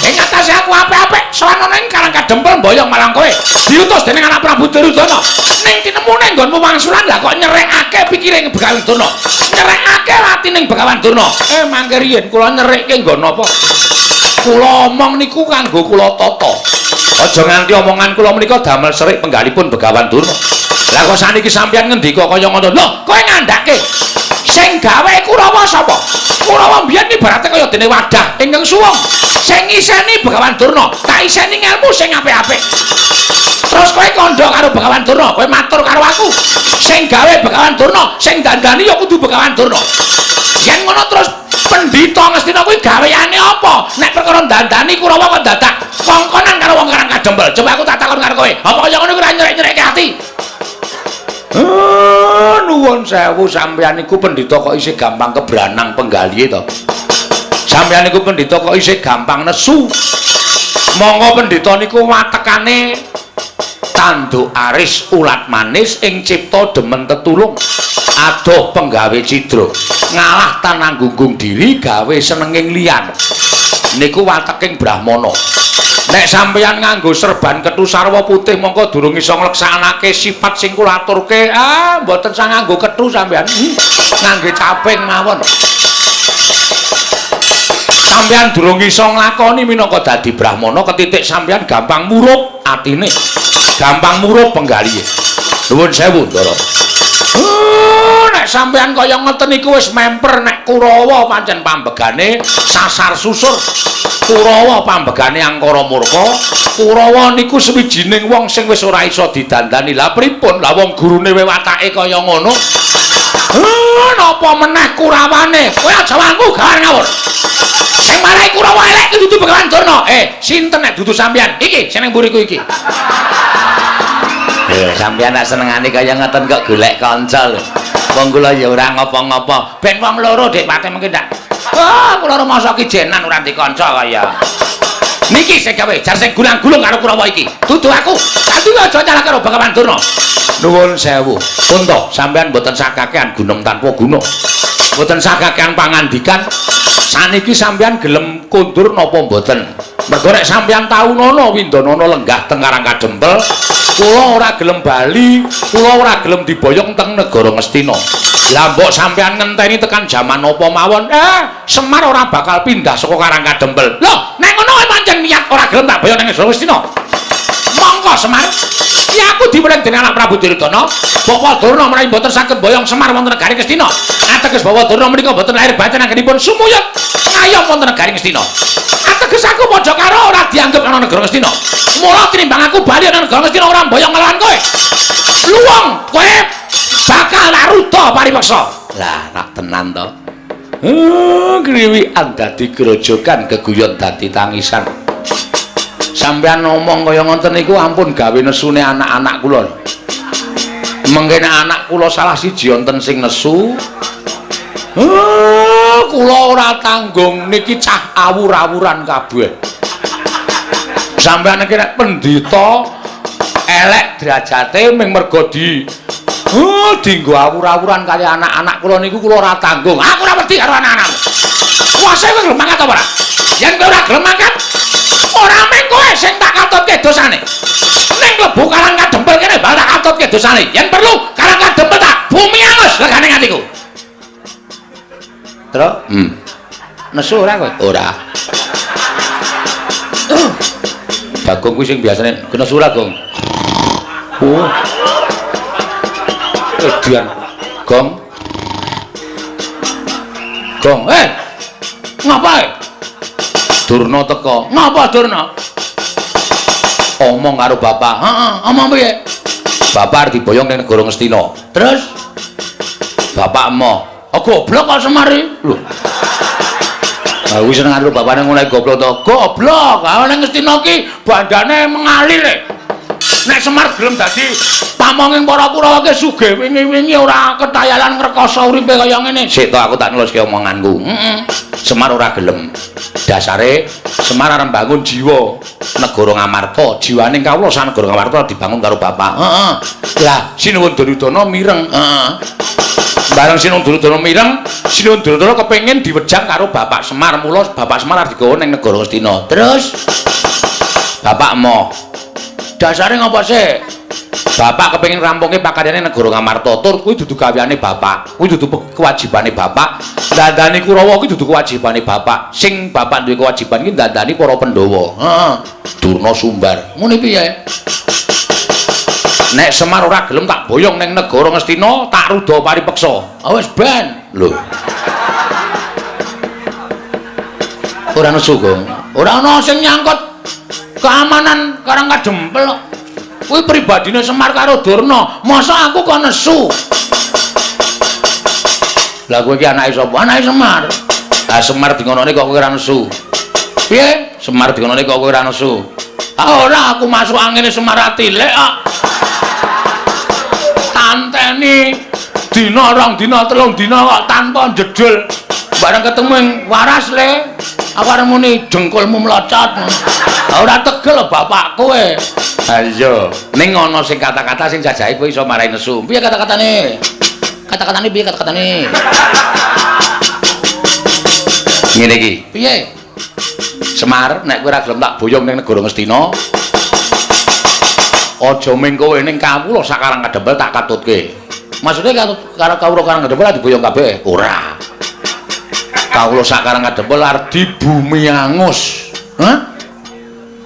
Ing atase aku apik-apik sowan ana ing Karang Kadempel mboyong marang kowe. Diutus dening anak Prabu Duryudana. Ning tinemune nggonmu wangsulan lah kok nyerekake pikiring Begawan Durna. Nyerekake atining Begawan Durna. Mangke riyin kula nyerikke nggon napa? Kula omong niku kanggo kula tata. Aja nganti omongan kula menika damel serik penggalipun Begawan Durna. Lah kok saniki sampeyan ngendika kaya ngono? Lho, kowe ngandhake sing gawe Kurawa sapa? Kurawa mbiyen ibarate kaya dene wadah ingkang suwung. Sing ngiseni Begawan Durna, tak iseni ngelmu sing apik-apik. Terus kowe kandha karo Begawan Durna, kowe matur karo aku. Sing gawe Begawan Durna, sing dandani ya kudu Begawan Durna. Yen ngono terus pendhita Ngastina kuwi gaweane apa? Nek perkara dandani Kurawa kok dadak kongkonan karo wong Karang Kadempel. Coba aku tak takon karo kowe. Apa kaya ngono kuwi ora nyerek-nyerekke ati? Nuwun sewu sampeyan niku pendhita kok isih gampang kebranang penggalihe to. Sampeyan niku pendhita kok isih gampang nesu. Monggo pendhita niku watekane tanduk aris ulat manis ing cipta demen tetulung. Adoh penggawe cidra. Ngalah tanang gunggung diri gawe senenging liyan. Niku wateking Brahmana. Nek sampeyan nganggo serban kethu sarwa putih mongko durung iso ngleksanake sifat sing kula aturke. Ah, mboten sang nganggo kethu sampeyan. Ngangge caping mawon. Sampeyan durung iso nglakoni minangka dadi Brahmana ketitik sampeyan gampang murup atine. Gampang murup penggalihe. Nuwun sewu, Ndara. Nek sampeyan kaya ngeten iku wis memper nek Kurawa pancen pambegane sasar susur. Kurawa pambegane angkara murka. Kurawa niku sawijining wong sing wis ora iso didandani. Lah pripun? Lah wong gurune watake kaya ngono. Napa meneh Kurawane? Kowe aja wangku gawan ngawur. Sing marai Kurawa elek ki dudu Begawan Durna. Sinten nek dudu sampeyan? Iki sing ning mburiku iki. Sampeyan nek senengane kaya ngoten kok golek kanca lho. Wong kula ya ora ngopo-ngopo. Ben wong loro Dik Pate mengki ndak. Ah, kula rumangsa kijenan ora ndek kanca kaya. Niki sing gawe jar sing gulang-gulung karo Kurawa iki. Dudu aku. Dadi aja nyalah karo Begawan Durna. Nuwun sewu. Punta, sampeyan mboten sakakean gunem tanpa guna. Mboten sakakean pangandikan. Saniki sampeyan gelem kondur napa mboten? Mergo nek sampeyan taunono Windanana lenggah teng Karang Kadempel, kula ora gelem bali, kula ora gelem diboyong teng negara Ngastina. Lah mbok sampeyan ngenteni tekan jaman napa mawon, Semar ora bakal pindah saka Karang Kadempel. Lho, nek ngono pancen niat ora gelem tak boyong nang negara Ngastina. Monggo Semar. Ya aku diweling dening anak Prabu Duryudana, Bapak Durna menawi mboten saged boyong Semar wonten negari Ngastina. Ateges Bapak Durna menika mboten lahir batin anggenipun sumuyut ngayom wonten negari Ngastina. Ateges aku padha karo ora dianggep ana negara Ngastina. Mula tinimbang aku bali ana negara Ngastina ora mboyong nglawan kowe. Luwung kowe bakal aruda paripeksa. Lah, rak tenan to. Kriwikan dadi grojogan geguyon dadi tangisan. Sampeyan ngomong kaya ngoten niku ampun gawe nesune anak-anak kula. Mengke nek anak kula salah siji wonten sing nesu, kula ora tanggung niki cah awur-awuran kabeh. Sampeyan iki nek pendhita elek derajate ming mergo di dinggo awur-awuran kali anak-anak kula niku kula ora tanggung. Aku ora wedi karo anak-anak. Kuwase kowe gelem mangkat apa ora? Yen kowe ora gelem mangkat, ora mung kowe sing tak katutke dosane. Ning klebu Karang Kadempel kene bakal tak katutke dosane. Yen perlu Karang Kadempel tak bumi angus legane atiku. Tru? Nesu ora kowe? Ora. Bagong kuwi sing biasane kena nesu ora, Gong? Oh. Edian. Gong. Gong. Ngapa? Durna teko. Ngapa Durna? Omong karo bapak. Heeh, omong piye? Bapak arep diboyong ning negara Ngastina. Terus bapak emoh. Oh, goblok kok Semar iki. Lho. Lah kuwi seneng karo bapakne ngono goblok to. Goblok. Ha ning Ngastina ki bandane mengalir. Nek Semar gelem dadi pamonging para Kurawa ki sugih wingi-wingi ora ketayalan ngrekoso uripe kaya ngene. Sik to aku tak neluske omonganku. Heeh. Semar ora gelem. Dasare Semar arep bangun jiwa negara Ngamarta, jiwane kawula sak negara Ngamarta dibangun karo bapak. Heeh. Lah Sinuwun Duryudana mireng. Heeh. Bareng Sinuwun Duryudana mireng, Sinuwun Duryudana kepengin diwejang karo Bapak Semar, mula Bapak Semar arep digawa ning negara Ngastina. Terus bapak emoh. Dasare ngopo sih? Bapak kepengin rampungke pakaryane negara Ngamarta, tur kuwi dudu gaweane bapak, kuwi dudu kewajibane bapak. Dandani Kurawa kuwi dudu kewajibane bapak. Sing bapak duwe kewajiban ki dandani para Pandhawa. Heeh. Durna sumbar. Ngene piye? Nek Semar ora gelem tak boyong ning negara Ngastina, tak ruda paripeksa. Ah wis ben. Lho. Ora nesu, Gong. Ora ana sing nyangkut keamanan Karang Kadempel kok. Kuwi pribadine Semar karo Durna. Masa aku kok nesu? Lah kowe iki anake sapa? Anake Semar. Lah Semar dingonone kok kowe ora nesu. Piye? Semar dingonone kok kowe ora nesu? Ah ora, aku masuk angine Semar atilik kok. Tanteni dina rong dina telung dina kok tanpa jedul. Bareng ketemu ing waras le. Aku arep muni dengkulmu mlocot. Ora tegel bapak kowe. Ha iya, ning ana sing kata-kata sing jajahe kowe iso marai nesu. Piye kata-katane? Kata-katane piye kata-katane? Ngene iki. Piye? Semar, nek kowe ora gelem tak boyong ning negara Ngastina, aja ming kowe ning kawula sak Karang Kadempel tak katutke. Maksude katut karo kawula Karang Kadempel diboyong kabeh? Ora. Kawula sak Karang Kadempel arep dibumi angus. Hah?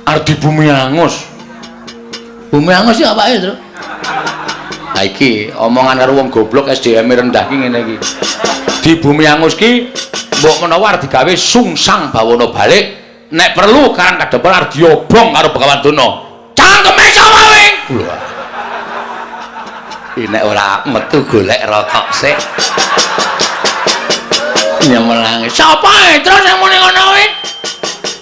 Arep dibumi angus. Bumi angus iki apake, Tru? Ha iki omongan karo wong goblok SDM rendah ki ngene iki. Di bumi angus ki mbok menawa arep digawe sungsang bawana balik, nek perlu Karang Kadempel arep diobong karo Begawan Durna. Cangkeme sapa kowe? Lho. Nek ora metu golek rokok sik. Nyemelangi. Sapa terus sing muni ngono kuwi?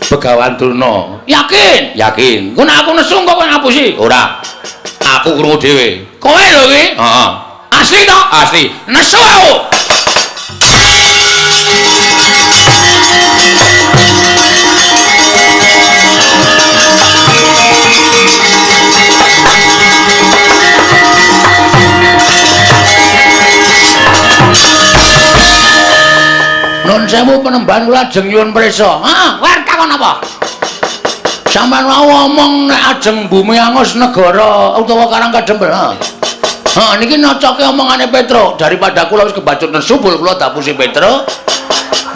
Begawan Durna. Yakin? Yakin. Engko nek aku nesu kok kowe ngapusi? Ora. Aku krungu dhewe. Kowe lho kuwi? Heeh. Asli to? Asli. Nesu aku. Nun sewu penembahan kula ajeng nyuwun prisa. Heeh, war takon apa? Sampeyan wau omong nek ajeng bumi angus negara utawa Karang Kadempel. Heeh. Heeh, niki nocoke omongane Petro. Daripada kula wis kebacut nesu bul kula dapusi Petro.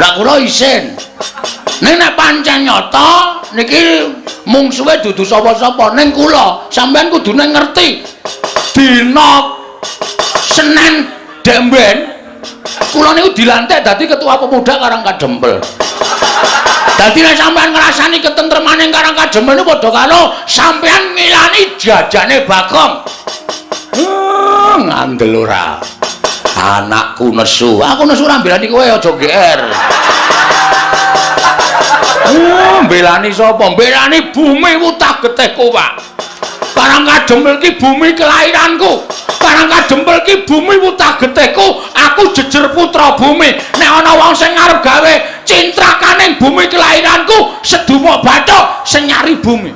Lah kula isin. Ning nek pancen nyata niki mungsuhe dudu sapa-sapa ning kula. Sampeyan kudune ngerti. Dina Senin demben kula niku dilantik dadi ketua pemuda Karang Kadempel. Dadi nek sampeyan ngrasani ketentremane Karang Kadempel niku padha karo sampeyan ngilani jajane Bagong. Ngandel ora. Anakku nesu. Aku nesu ora mbelani kowe aja GR. Mbelani sapa? Mbelani bumi wutah getihku, Pak. Karang Kadempel ki bumi kelahiranku. Karang Kadempel ki bumi wutah getihku. Aku jejer putra bumi. Nek ana wong sing arep gawe cintrakaning bumi kelahiranku, sedumuk bathuk sing nyari bumi.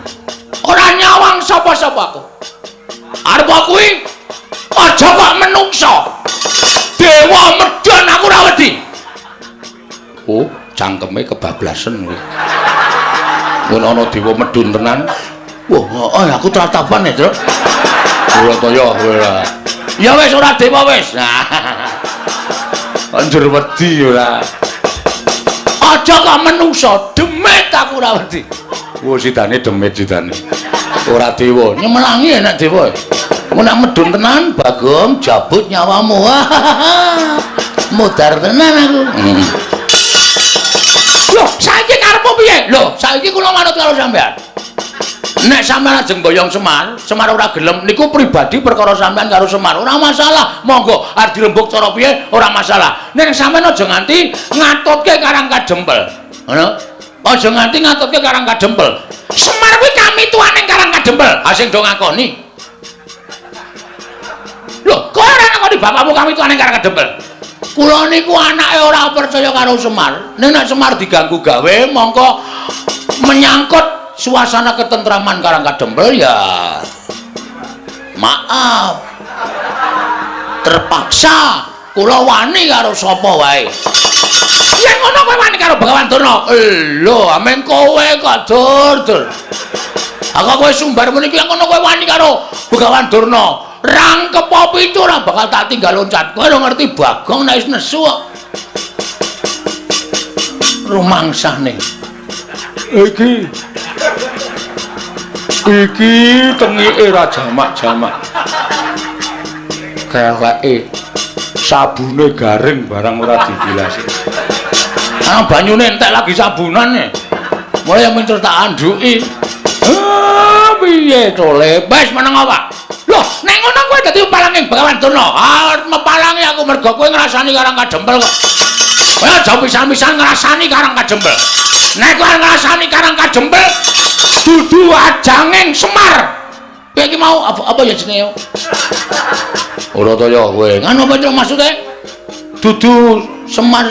Ora nyawang sapa-sapa aku. Arep kuwi aja kok menungsa. Dewa medhon aku ora wedi. Oh, cangkeme kebablasen kuwi. Ngono ana dewa medhun tenan. Wah, heeh aku tratapan ya, Truk. Ora to ya, ora. Ya wis ora dewa wis. Anjur wedi ora. Aja kok menungsa, demit aku ora wedi. Wah, sidane demit sidane. Ora dewa, nyemelangi enak dewa. Engko nek medhun tenan, Bagong jabut nyawamu. Mudar tenan aku. Loh, saiki karepmu piye? Loh, saiki kula manut karo sampean. Nek sampean ajeng boyong Semar, Semar ora gelem niku pribadi perkara sampean karo Semar. Ora masalah, monggo arep dirembug cara piye ora masalah. Nek sampean aja nganti ngatutke Karang Kadempel. Ngono? Aja nganti ngatutke Karang Kadempel. Semar kuwi kamituane Karang Kadempel. Ha sing do ngakoni. Lho, kok ora ngakoni bapakmu kamituane Karang Kadempel? Kula niku anake ora percaya karo Semar. Ning nek Semar diganggu gawe mongko menyangkut suasana ketentraman Karang Kadempel ya. Maaf. Terpaksa kula wani karo sapa wae. Yen ngono kowe wani karo Begawan Durna. Lho, amen kowe kok dur-dur. Aku kowe sumbar muni ki ngono kowe wani karo Begawan Durna. Rangkep pitu ora bakal tak tinggal loncat. Kowe ora ngerti Bagong nek wis nesu kok. Rumangsane. Iki. Iki tengike ra jamak-jamak. Keleke sabune garing barang ora dibilasi. Ah banyune entek lagi sabunane. Mulai minter tak anduki. Ah piye to le? Wis meneng apa? Loh, nek ngono kowe dadi palanging Begawan Durna. Ah mepalangi aku mergo kowe ngrasani Karang Kadempel kok. Kowe aja pisan-pisan ngrasani Karang Kadempel. Nek kowe ngrasani Karang Kadempel dudu ajanging Semar. Kowe iki mau apa ya jenenge? Ora to ya kowe. Ngono apa to maksude? Dudu Semar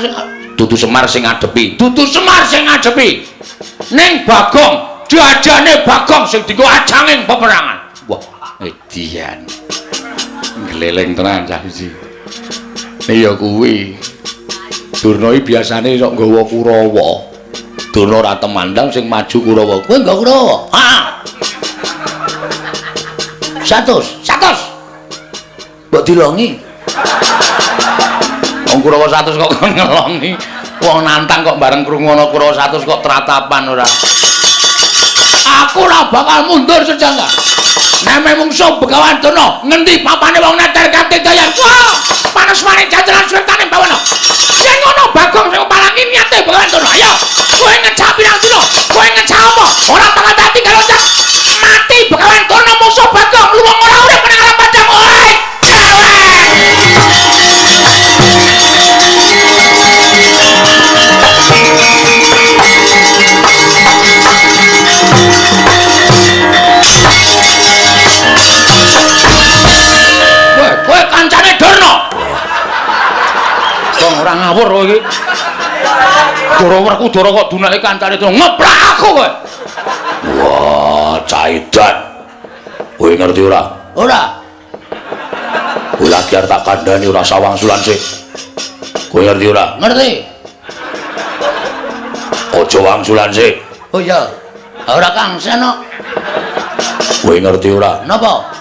dudu Semar sing ngadepi. Dudu Semar sing ngadepi. Ning Bagong, diajane Bagong sing dienggo ajanging peperangan. Wah, edian. Gleleng tenan cah iki. Ya kuwi. Durna iki biasane sok nggawa Kurawa. Durna ora temandang sing maju Kurawa. Kowe nggawa Kurawa? Heeh. 100, 100. Mbok dilongi. Wong Kurawa 100 kok kon ngelongi. Wong nantang kok bareng krungu ana Kurawa 100 kok tratapan ora. Aku ora bakal mundur sejangka. Nek mungsuh Begawan Durna, ngendi papane wong neter kate dayan. Wah, panas maring jajaran swetane bawana. Yen ngono Bagong sing palangi niate Begawan Durna. Ayo, kowe ngejak pirang dina? Kowe ngejak apa? Ora bakal dadi loncat. Mati Begawan Durna musuh Bagong, luwung ora urip nang alam padang. Oi, cewek. Kowe kancane Durna. Wong ora ngawur kowe iki. Dara Werkudara kok dunake kancane Durna. Ngeplak aku kowe. Wah, caidan. Kowe ngerti ora? Ora. Kowe lagi arep tak kandhani ora sawangsulan sik. Kowe ngerti ora? Ngerti. Aja wangsulan sik. Oh iya. Ora kangsen kok. Kowe ngerti ora? Napa?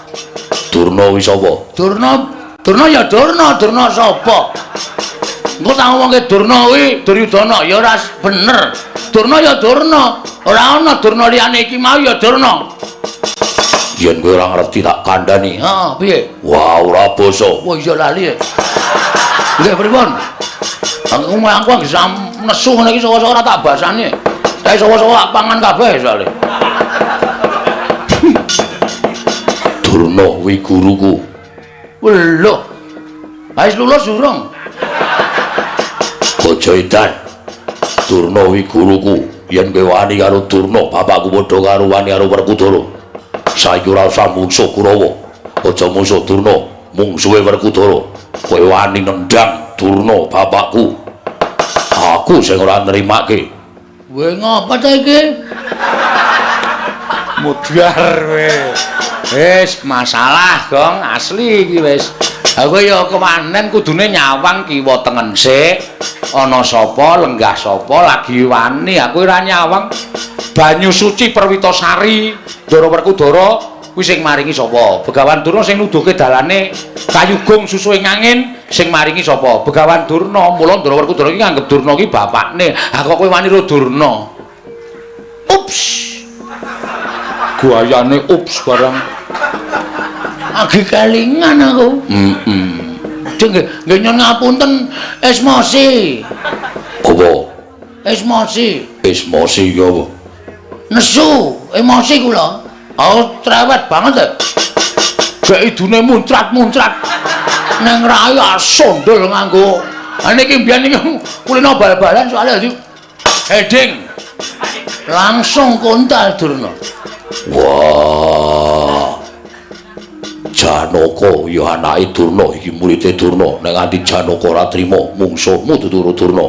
Durna kuwi sapa? Durna, Durna ya Durna, Durna sapa? Engko tak ngomongke Durna kuwi Duryudana ya ora bener. Durna ya Durna, ora ana Durna liyane iki mau ya Durna. Yen kowe ora ngerti tak kandhani. Heeh, piye? Wah, ora basa. Wah iya lali. Nggih pripun? Aku aku nesu ngene iki saka-saka ora tak basane. Tapi saka-saka tak pangan kabeh soalé. Durna kuwi guruku. Lho. Wis lulus urung? Aja edan. Durna kuwi guruku. Yen kowe wani karo Durna, bapakku padha karo wani karo Werkudara. Saiki ora usah mungsuh Kurawa. Aja mungsuh Durna, mungsuhe Werkudara. Kowe wani nendang Durna bapakku. Aku sing ora nrimake. Kowe ngapa ta iki? Mudhar kowe. Wis masalah, Gong, asli iki wis. Aku ya kewanen kudune nyawang kiwa tengen sik. Ana sapa, lenggah sapa lagi wani, aku ora nyawang. Banyu suci Perwitasari, Ndara Werkudara kuwi sing maringi sapa? Begawan Durna sing nuduhke dalane kayugung susuhe ngangin sing maringi sapa? Begawan Durna. Mula Ndara Werkudara iki nganggep Durna iki bapakne. Ha kok kowe wani ro Durna? Ups. Guayane ups barang. Agi kelingan aku. Heeh. Nggih nyuwun ngapunten esmosi. Apa? Esmosi. Esmosi ki apa? Nesu, emosi kula. Oh, cerewet banget e. Gek idune muncrat-muncrat. Neng rai sondol nganggo. Ha niki mbiyen niki kulino bal-balan soalnya dadi heading. Langsung kontal Durna. Wah. Janaka ya anake Durna, iki muride Durna. Nek nganti Janaka ora trima, mungsuhmu dudu Durna.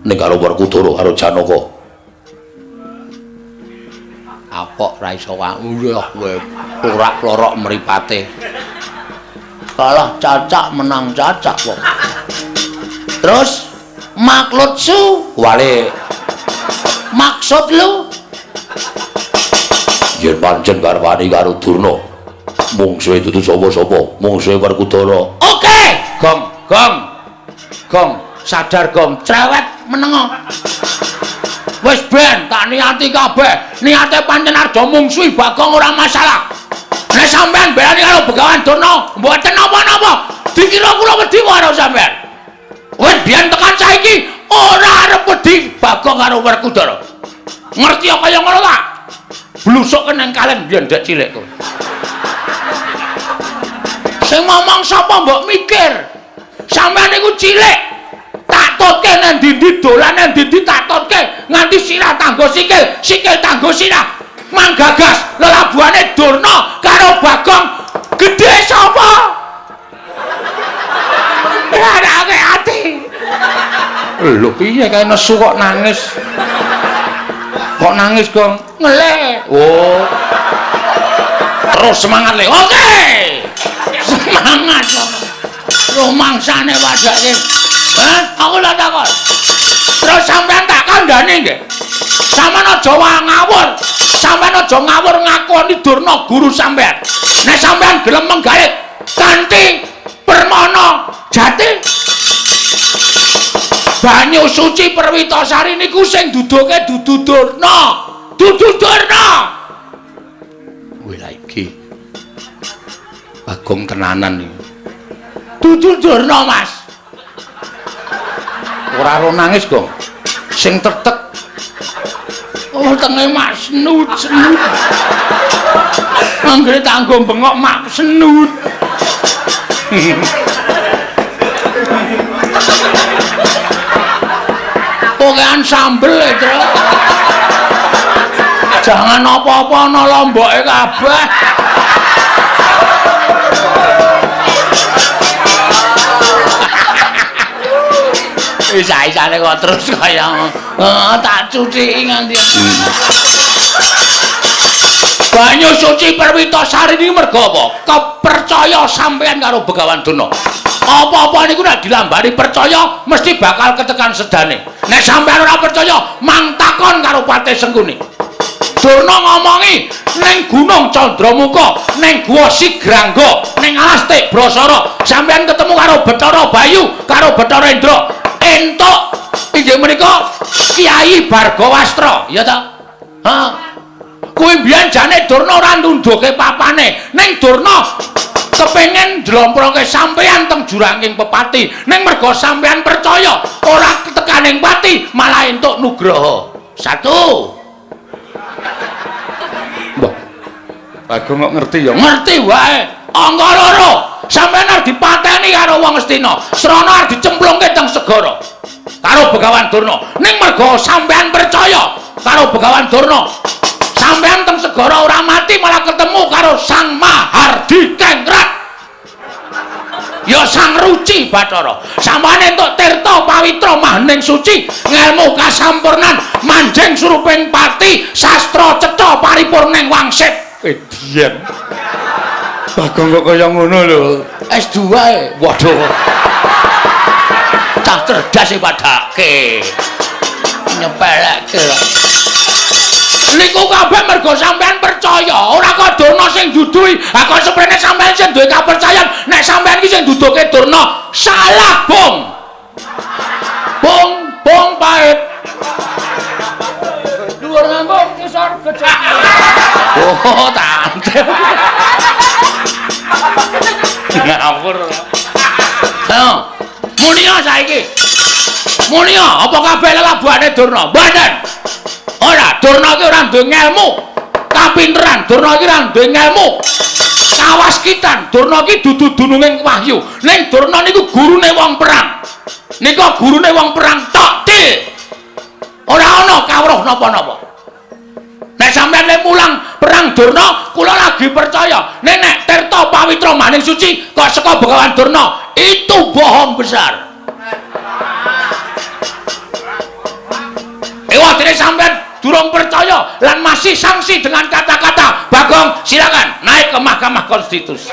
Ning karo Werkudara karo Janaka. Apok ra iso wae kowe porak-lorok mripate. Kalah cacak menang cacak kok. Terus maklutsu wale maksud lu yen pancen garwane karo Durna, mungsuhe dudu sapa-sapa, mungsuhe Werkudara. Oke, gong gong gong, sadar gong, cerewet menengo. Wis ben tak niati kabeh, niate pancen arep mungsuhi Bagong ora masalah. Nek sampean belani karo Begawan Durna, mboten napa-napa. Dikira kula wedi karo sampean. Wis biyen tekan saiki ora arep wedi Bagong karo Werkudara. Ngerti kaya ngono ta? Blusuk nang kalen biyen dek cilik kowe. Sing ngomong sapa mbok mikir? Sampeyan niku cilik. Tak totke nang ndi-ndi dolan nang ndi-ndi tak totke nganti sirah tanggo sikil, sikil tanggo sirah. Manggagas lelabuhane Durna karo Bagong gedhe sapa? Ora ati. Lho piye kae nesu kok nangis? Kok nangis, Gong? Ngelih. Oh. Terus semangat le. Oke. Semangat. Rumangsane padake. Hah? Aku lak takon. Terus sampean tak kandhani nggih. Sampeyan aja ngawur. Sampeyan aja ngawur ngakoni Durna guru sampean. Nek sampean gelem menggalit kanthi permana jati banyu suci Perwitasari niku sing duduke dudu Durna. Dudu Durna. Wih lah iki. Bagong tenanan iki. Dudu Durna, Mas. Ora ro nangis, Gong. Sing tetek. Oh, tenge mak senut senut. Anggere tanggo bengok mak senut. Pokean sambel e, Tru. Jangan apa-apa ana lomboke kabeh. Isa-isane kok terus kaya tak cuciki nganti. Banyu suci Perwitasari niki mergo apa? Kepercaya sampean karo Begawan Durna. Apa-apa niku nek dilambari percaya mesti bakal ketekan sedane. Nek sampean ora percaya, mang takon karo Patih Sengkuni. Durna ngomongi ning Gunung Candramuka, ning Guwa Sigrangga, ning Alas Tibrasara, sampean ketemu karo Bathara Bayu, karo Bathara Indra. Entuk inggih menika Kyai Bargawastra, ya ta? Ha. Kuwi mbiyen jane Durna ora nundhuke papane, ning Durna kepengin njlomproke sampeyan teng juranging pepati, ning merga sampeyan percaya ora tekaning pati malah entuk nugraha. Satu. Mbah. Bagong kok ngerti ya? Ngerti wae. Angka loro, sampeyan arep dipateni karo wong Astina. Srana arep dicemplungke teng segara karo Begawan Durna. Ning merga sampeyan percaya karo Begawan Durna, sampeyan teng segara ora mati malah ketemu karo Sang Mahardi Kengrat. Ya Sang Ruci Bathara. Sampeyan entuk tirta pawitra mahning suci, ngelmu kasampurnan, manjing suruping pati, sastra cetha paripurning wangsit. Edian. Bagong kok kaya ngono lho. S2 e. Waduh. Cah cerdas e padake. Nyepelekke. Niku kabeh mergo sampean percaya, ora kok Durna sing duduhi. Ha kok seprene sampean sing duwe kapercayan, nek sampean iki sing duduhke Durna, salah, Bung. Bung, bung pahit. Dhuwur ngambung ngisor gejek. Oh, tante. Ngawur. Ha. Munia saiki. Munia, apa kabeh lelabuhane Durna? Mboten. Ora, Durna iki ora duwe ngelmu. Kapinteran, Durna iki ora duwe ngelmu. Kawaskitan, Durna iki dudu dununging wahyu. Ning Durna niku gurune wong perang. Nika gurune wong perang tok til. Ora ana kawruh napa-napa. Nek sampean le mulang perang Durna, kula lagi percaya. Nek nek Tirta Pawitra Maning Suci kok saka Begawan Durna, itu bohong besar. Ewa dene sampean durung percaya lan masih sanksi dengan kata-kata Bagong, silakan naik ke Mahkamah Konstitusi.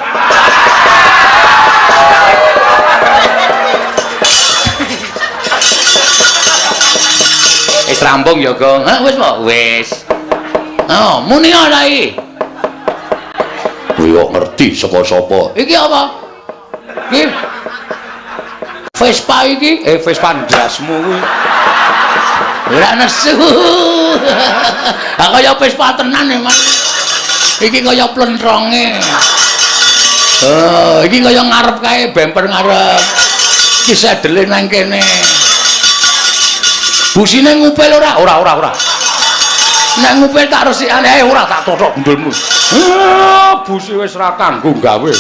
Wis rampung ya, Gong. Hah, wis po? Wis. Oh, muni ora iki. Kowe kok ngerti saka sapa? Iki apa? Iki Vespa iki, Vespa ndasmu kuwi. Ora nesu. Ha kaya Vespa tenan e, Mas. Iki kaya plentronge. Oh, iki kaya ngarep kae, bemper ngarep. Iki sedele nang kene. Busine ngupil ora? Ora, ora, ora. Nek ngupil tak resikane ae ora tak tothok gundulmu. Busi wis ora kanggo gawe.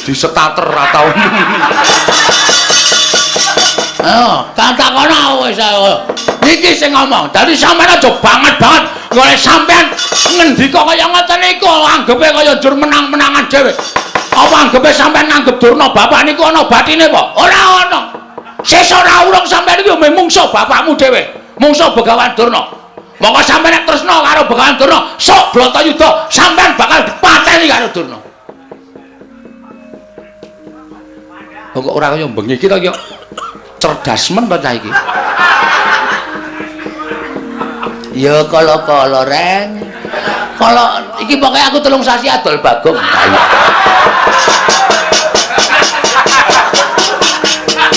Disetater ra tau. Oh, takono wis ayo. Iki sing ngomong. Dadi sampean aja banget-banget golek sampean ngendika kaya ngoten niku anggepe kaya njur menang-menangan dhewe. Apa anggepe sampean nganggep Durna bapak niku ana batine apa? Ora ana. Sesuk ora urung sampean iki yo mungsuh bapakmu dhewe, mungsuh Begawan Durna. Monggo sampean nek tresna karo Begawan Durna, sok Bratayuda sampean bakal dipateni karo Durna. Kok ora kaya bengi iki to iki? Cerdas men to cah iki. Ya kala-kala reng. Kala iki pokoke aku 3 sasi adol Bagong.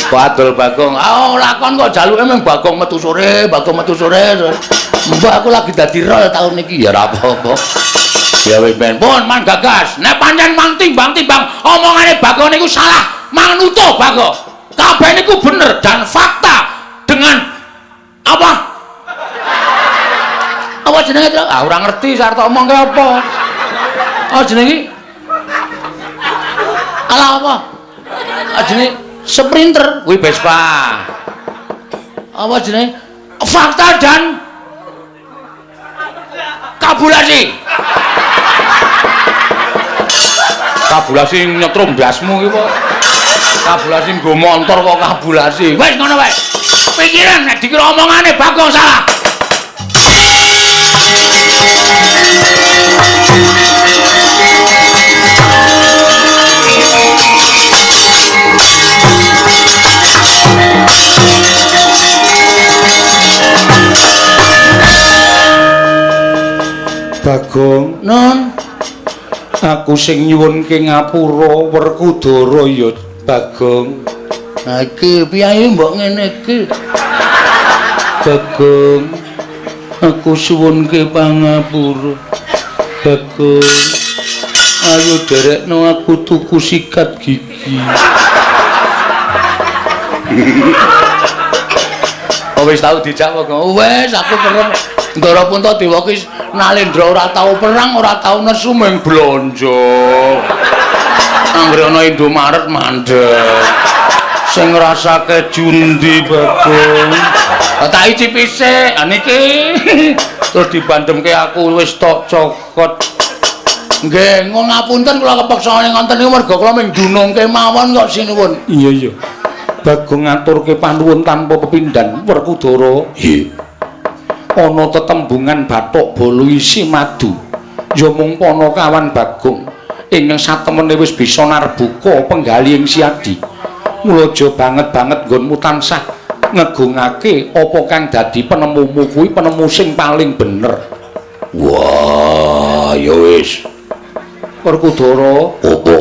Kok adol Bagong? Ah lakon kok jaluke mung Bagong metu sore, Bagong metu sore. Mbah aku lagi dadi rol tahun iki ya ora apa-apa. Ya wis ben pun man gagas. Nek pancen mang timbang-timbang omongane Bagong niku salah, manguto Bagong. Kabeh niku bener dan fakta dengan apa? Apa jenenge, Tru? Ah ora ngerti sarta omongke apa. Apa jenenge iki? Alah apa? Ah jenenge Sprinter kuwi Vespa. Apa jenenge? Fakta dan kabulasi. Kabulasi nyetrum ndasmu iki kok. Kabulasi nggo montor kok kabulasi. Wis ngono wae. Pikiran nek dikira omongane Bagong salah. Bagong, Nun, aku sing nyuwunke ngapura Werkudara ya Bagong. Nah iki piye mbok ngene iki? Bagong, aku suwunke pangapura. Bagong, ayo derekno aku tuku sikat gigi. Oh wis tau dijak Bagong. Wis aku perem. Ndara Puntadewa ki Nalendra ora tau perang, ora tau nesu mung blonjo. Anggere ana Indomaret mandek. Sing ngrasake jundi Bagong. Tak icipi sik, ha niki. Terus dibandemke aku wis tok cokot. Nggih, ngapunten kula kepeksa ngoten niku merga kula mung dunungke mawon kok sinuwun. Iya iya. Bagong ngaturke panuwun tanpa pepindhan Werkudara. Nggih. Ana tetembungan bathuk bolu isi madu. Ya mung panakawan Bagong ingkang satemene wis bisa narbuka penggali ing Siadi. Mula aja banget-banget nggonmu tansah ngegungake apa kang dadi penemumu kuwi penemu sing paling bener. Wah, ya wis. Werkudara, apa?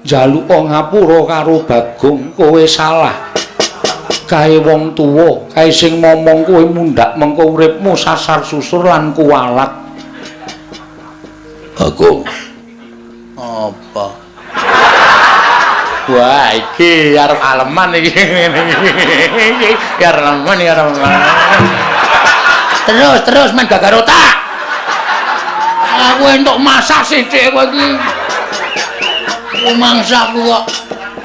Njaluk ngapura karo Bagong, kowe salah. Kae wong tuwa, kae sing momong kowe mundhak mengko uripmu sasar susur lan kuwalat. Bagong. Apa? Wah, iki arep aleman iki. Iki aleman, iki aleman. Terus, terus men gagar otak. Aku entuk masak sithik kowe iki. Mangsaku kok.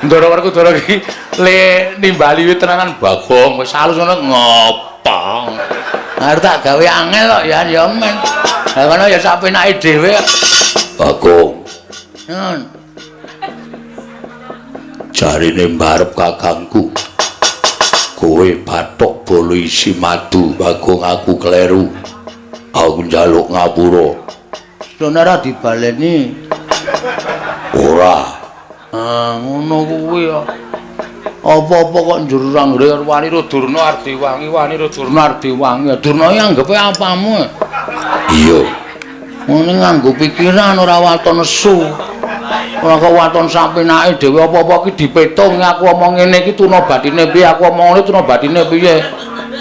Ndara Werkudara iki le nimbali tenanan Bagong wis halus ngono ngopong. Arep tak gawe angel kok ya ya men. Lah kono ya sak penake dhewe. Bagong. Nun. Jarine mbarep kakangku. Kowe bathok bolo isi madu, Bagong aku kleru. Aku njaluk ngapura. Sono ora dibaleni. Ora. Ah, ngono kuwi ya. Apa-apa kok njur anggere wani ro Durna arep diwangi, wani ro Durna arep diwangi. Durna iki anggepe apamu? Iya. Ngene nganggo pikiran ora waton nesu. Ora kok waton sampenake dhewe apa-apa iki dipetung aku omong ngene iki tuna batine piye, aku omong ngene tuna batine piye.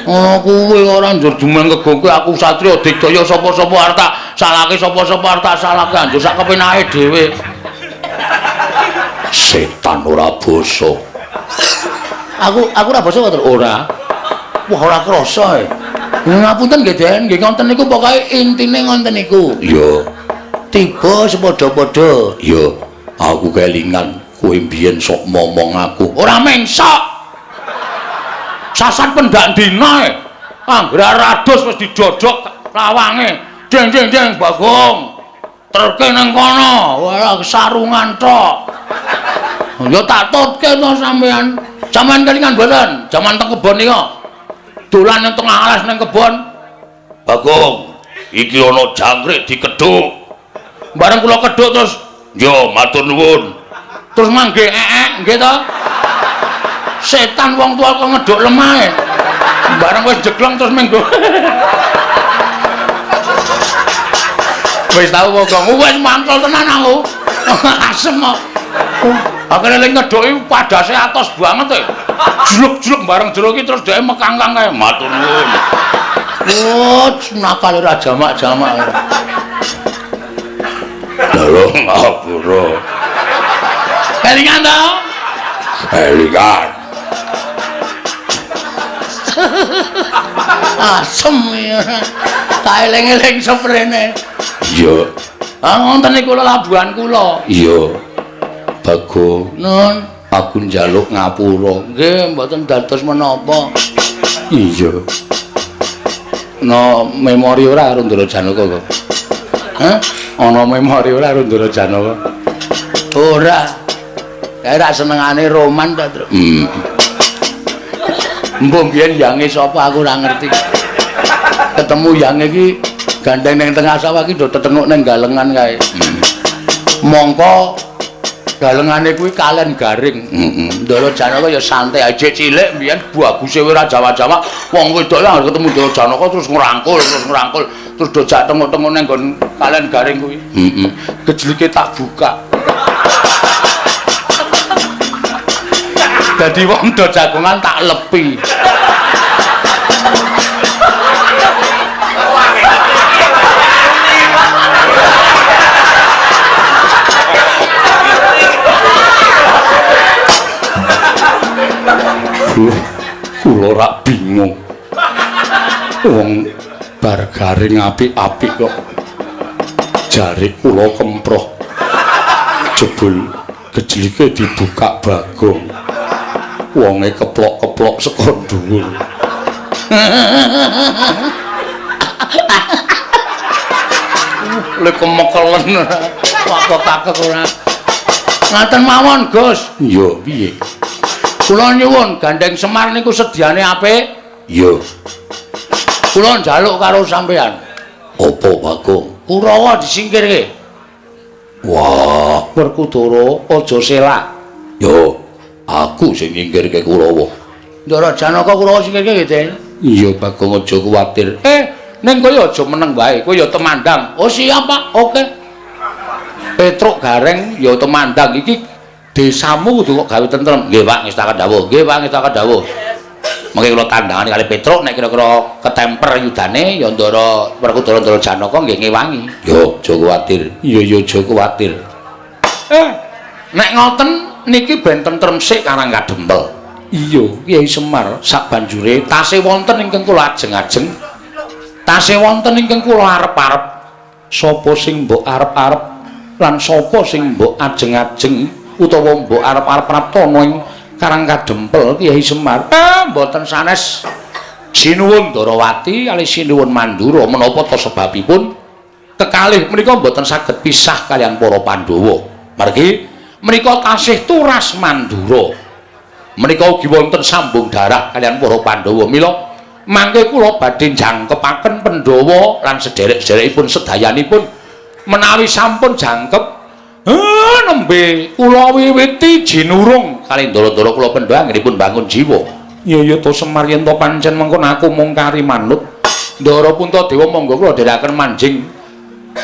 Ngono kuwi ora njur jumeng kegongke aku satriya digdaya sapa-sapa arep tak salahke sapa-sapa arep tak salahke anjur sak kepenake dhewe. Setan ora basa. Aku ora basa kok ora. Wah ora krasa e. Ngapunten nggih Den, nggih ngoten niku pokoke intine ngoten niku. Iya. Tiba sepadha-padha. Iya. Aku kelingan kowe mbiyen sok momong aku. Ora mengsok. Sasan pendak dina e. Anggere rados wis didodok lawange. Deng deng deng Bagong. Terke nang kono. Ora sarungan tok. Ya tak tutke to sampean. Sampean kelingan mboten? Jaman teng kebon nika. Dolan nang tengah alas nang kebon. Bagong, iki ana jangkrik dikedhuk. Bareng kula kedhuk terus yo matur nuwun. Terus mangke ee nggih to. Setan wong tua kok ngedhuk lemahe. Bareng wis jeglong terus minggu. Wis tau Bagong, wis mantul tenan aku. Asem kok. Akhire lek ngedhuki padase atos banget e. Jluk-jluk bareng jero iki terus dheke mekangkang kae. Matur nuwun. Oh, nakal ora jamak-jamak. Lho ngapura. Kelingan to? Kelingan. Asem ya. Tak eling-eling seprene. Iya. Ah ngoten niku labuhan kula. Iya. Bagong, nun, aku njaluk ngapura. Nggih, mboten dados menapa. Iya. No memori ora karo Ndara Janaka kok. Hah? Ana memori ora karo Ndara Janaka? Ora. Kae ra senengane roman ta, Truk. Mbok biyen yange sapa aku ora ngerti. Ketemu yange iki gandeng ning tengah sawah iki do tetenguk ning galengan kae. Mongko galengane kuwi kalen garing. Ndara Janaka ya santai aja cilik mbiyen baguse ora Jawa-Jawa. Wong wedok lha ketemu Ndara Janaka terus ngrangkul, terus dojak tenguk-tenguk ning nggon kalen garing kuwi. Gejlike tak buka. Dadi wong do jagongan tak lepi. Kula rak bingung. Wong bar garing apik-apik kok jare kula kemproh. Jebul gejlike dibuka Bagong. Wonge keplok-keplok saka dhuwur. Lek kemekelen wakok-kakek ora. Ngaten mawon, Gus. Iya, piye? Kula nyuwun gandeng Semar niku sediane apik. Iya. Kula njaluk karo sampean. Apa, Bagong? Kurawa disingkirke. Wah, Werkudara aja selak. Yo, aku sing nyingkirke Kurawa. Ndara Janaka Kurawa singkirke nggih, Den? Iya, Bagong aja kuwatir. Ning kowe aja meneng wae, kowe ya temandang. Oh, siap, Pak. Oke. Petruk Gareng ya temandang iki desamu kudu kok gawe tentrem. Nggih, Pak, ngestakaken dawuh. Nggih, Pak, ngestakaken dawuh. Mengke kula tandangane kali Petruk nek kira-kira ketemper yudane ya Ndara Werkudara Ndara Janaka nggih ngewangi. Yo, aja kuwatir. Iya, ya aja kuwatir. Nek ngoten niki ben tentrem sik Karang Kadempel. Iya, Kyai Semar sabanjure tasih wonten ingkang kula ajeng-ajeng. Tasih wonten ingkang kula arep-arep. Sapa sing mbok arep-arep lan sapa sing mbok ajeng-ajeng utawa mbok arep-arep praptana ing Karang Kadempel Kyai Semar? Mboten sanes. Sinuwun Ndarawati kalih sinuwun Mandura menapa ta sebabipun kekalih menika mboten saged pisah kaliyan para Pandhawa. Margi menika tasih turas Mandura. Menika ugi wonten sambung darah kaliyan para Pandhawa. Mila mangke kula badhe jangkepaken Pandhawa lan sederek-sederekipun sedayanipun menawi sampun jangkep nembe kula wiwiti jinurung kalih ndara-ndara kula Pandhawa anggenipun bangun jiwa. Iya ya to Semar, yen to pancen mengkono aku mung kari manut. Ndara Puntadewa, monggo kula dherekaken manjing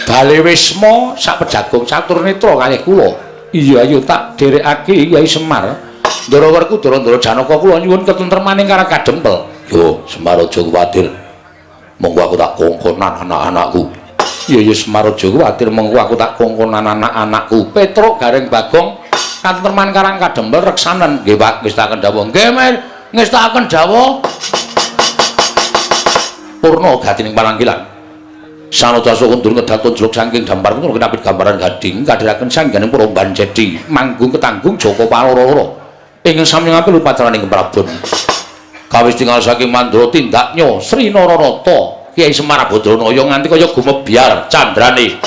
bale wisma sak pejagung catur netra kalih kula. Iya, ayo tak dherekake, Kyai Semar. Ndara Werkudara, Ndara Janaka, kula nyuwun ketentremaning Karang Kadempel. Yo Semar, aja kuwatir. Monggo aku tak kongkonan anak-anakku. Iya ya Semar, aja kuwatir, monggo aku tak kongkonan anak-anakku. Petruk, Gareng, Bagong, katentreman Karang Kadempel reksanen. Nggih Pak, ngestakaken dawuh. Nggih, Mer, ngestakaken dawuh. Purna gatining palangkilan. Sanadasa kundur ngedat tunjuk saking dampar kundur kinapit gambaran gading kadhiraken sangganing para banjedi manggung ketanggung Joko Paloro-loro ingkang sami ngampil upacaraning Prabon. Kawis tinggal saking Mandura tindaknya Sri Nararata Kyai Semar Badranaya nganti kaya gumebyar candrane.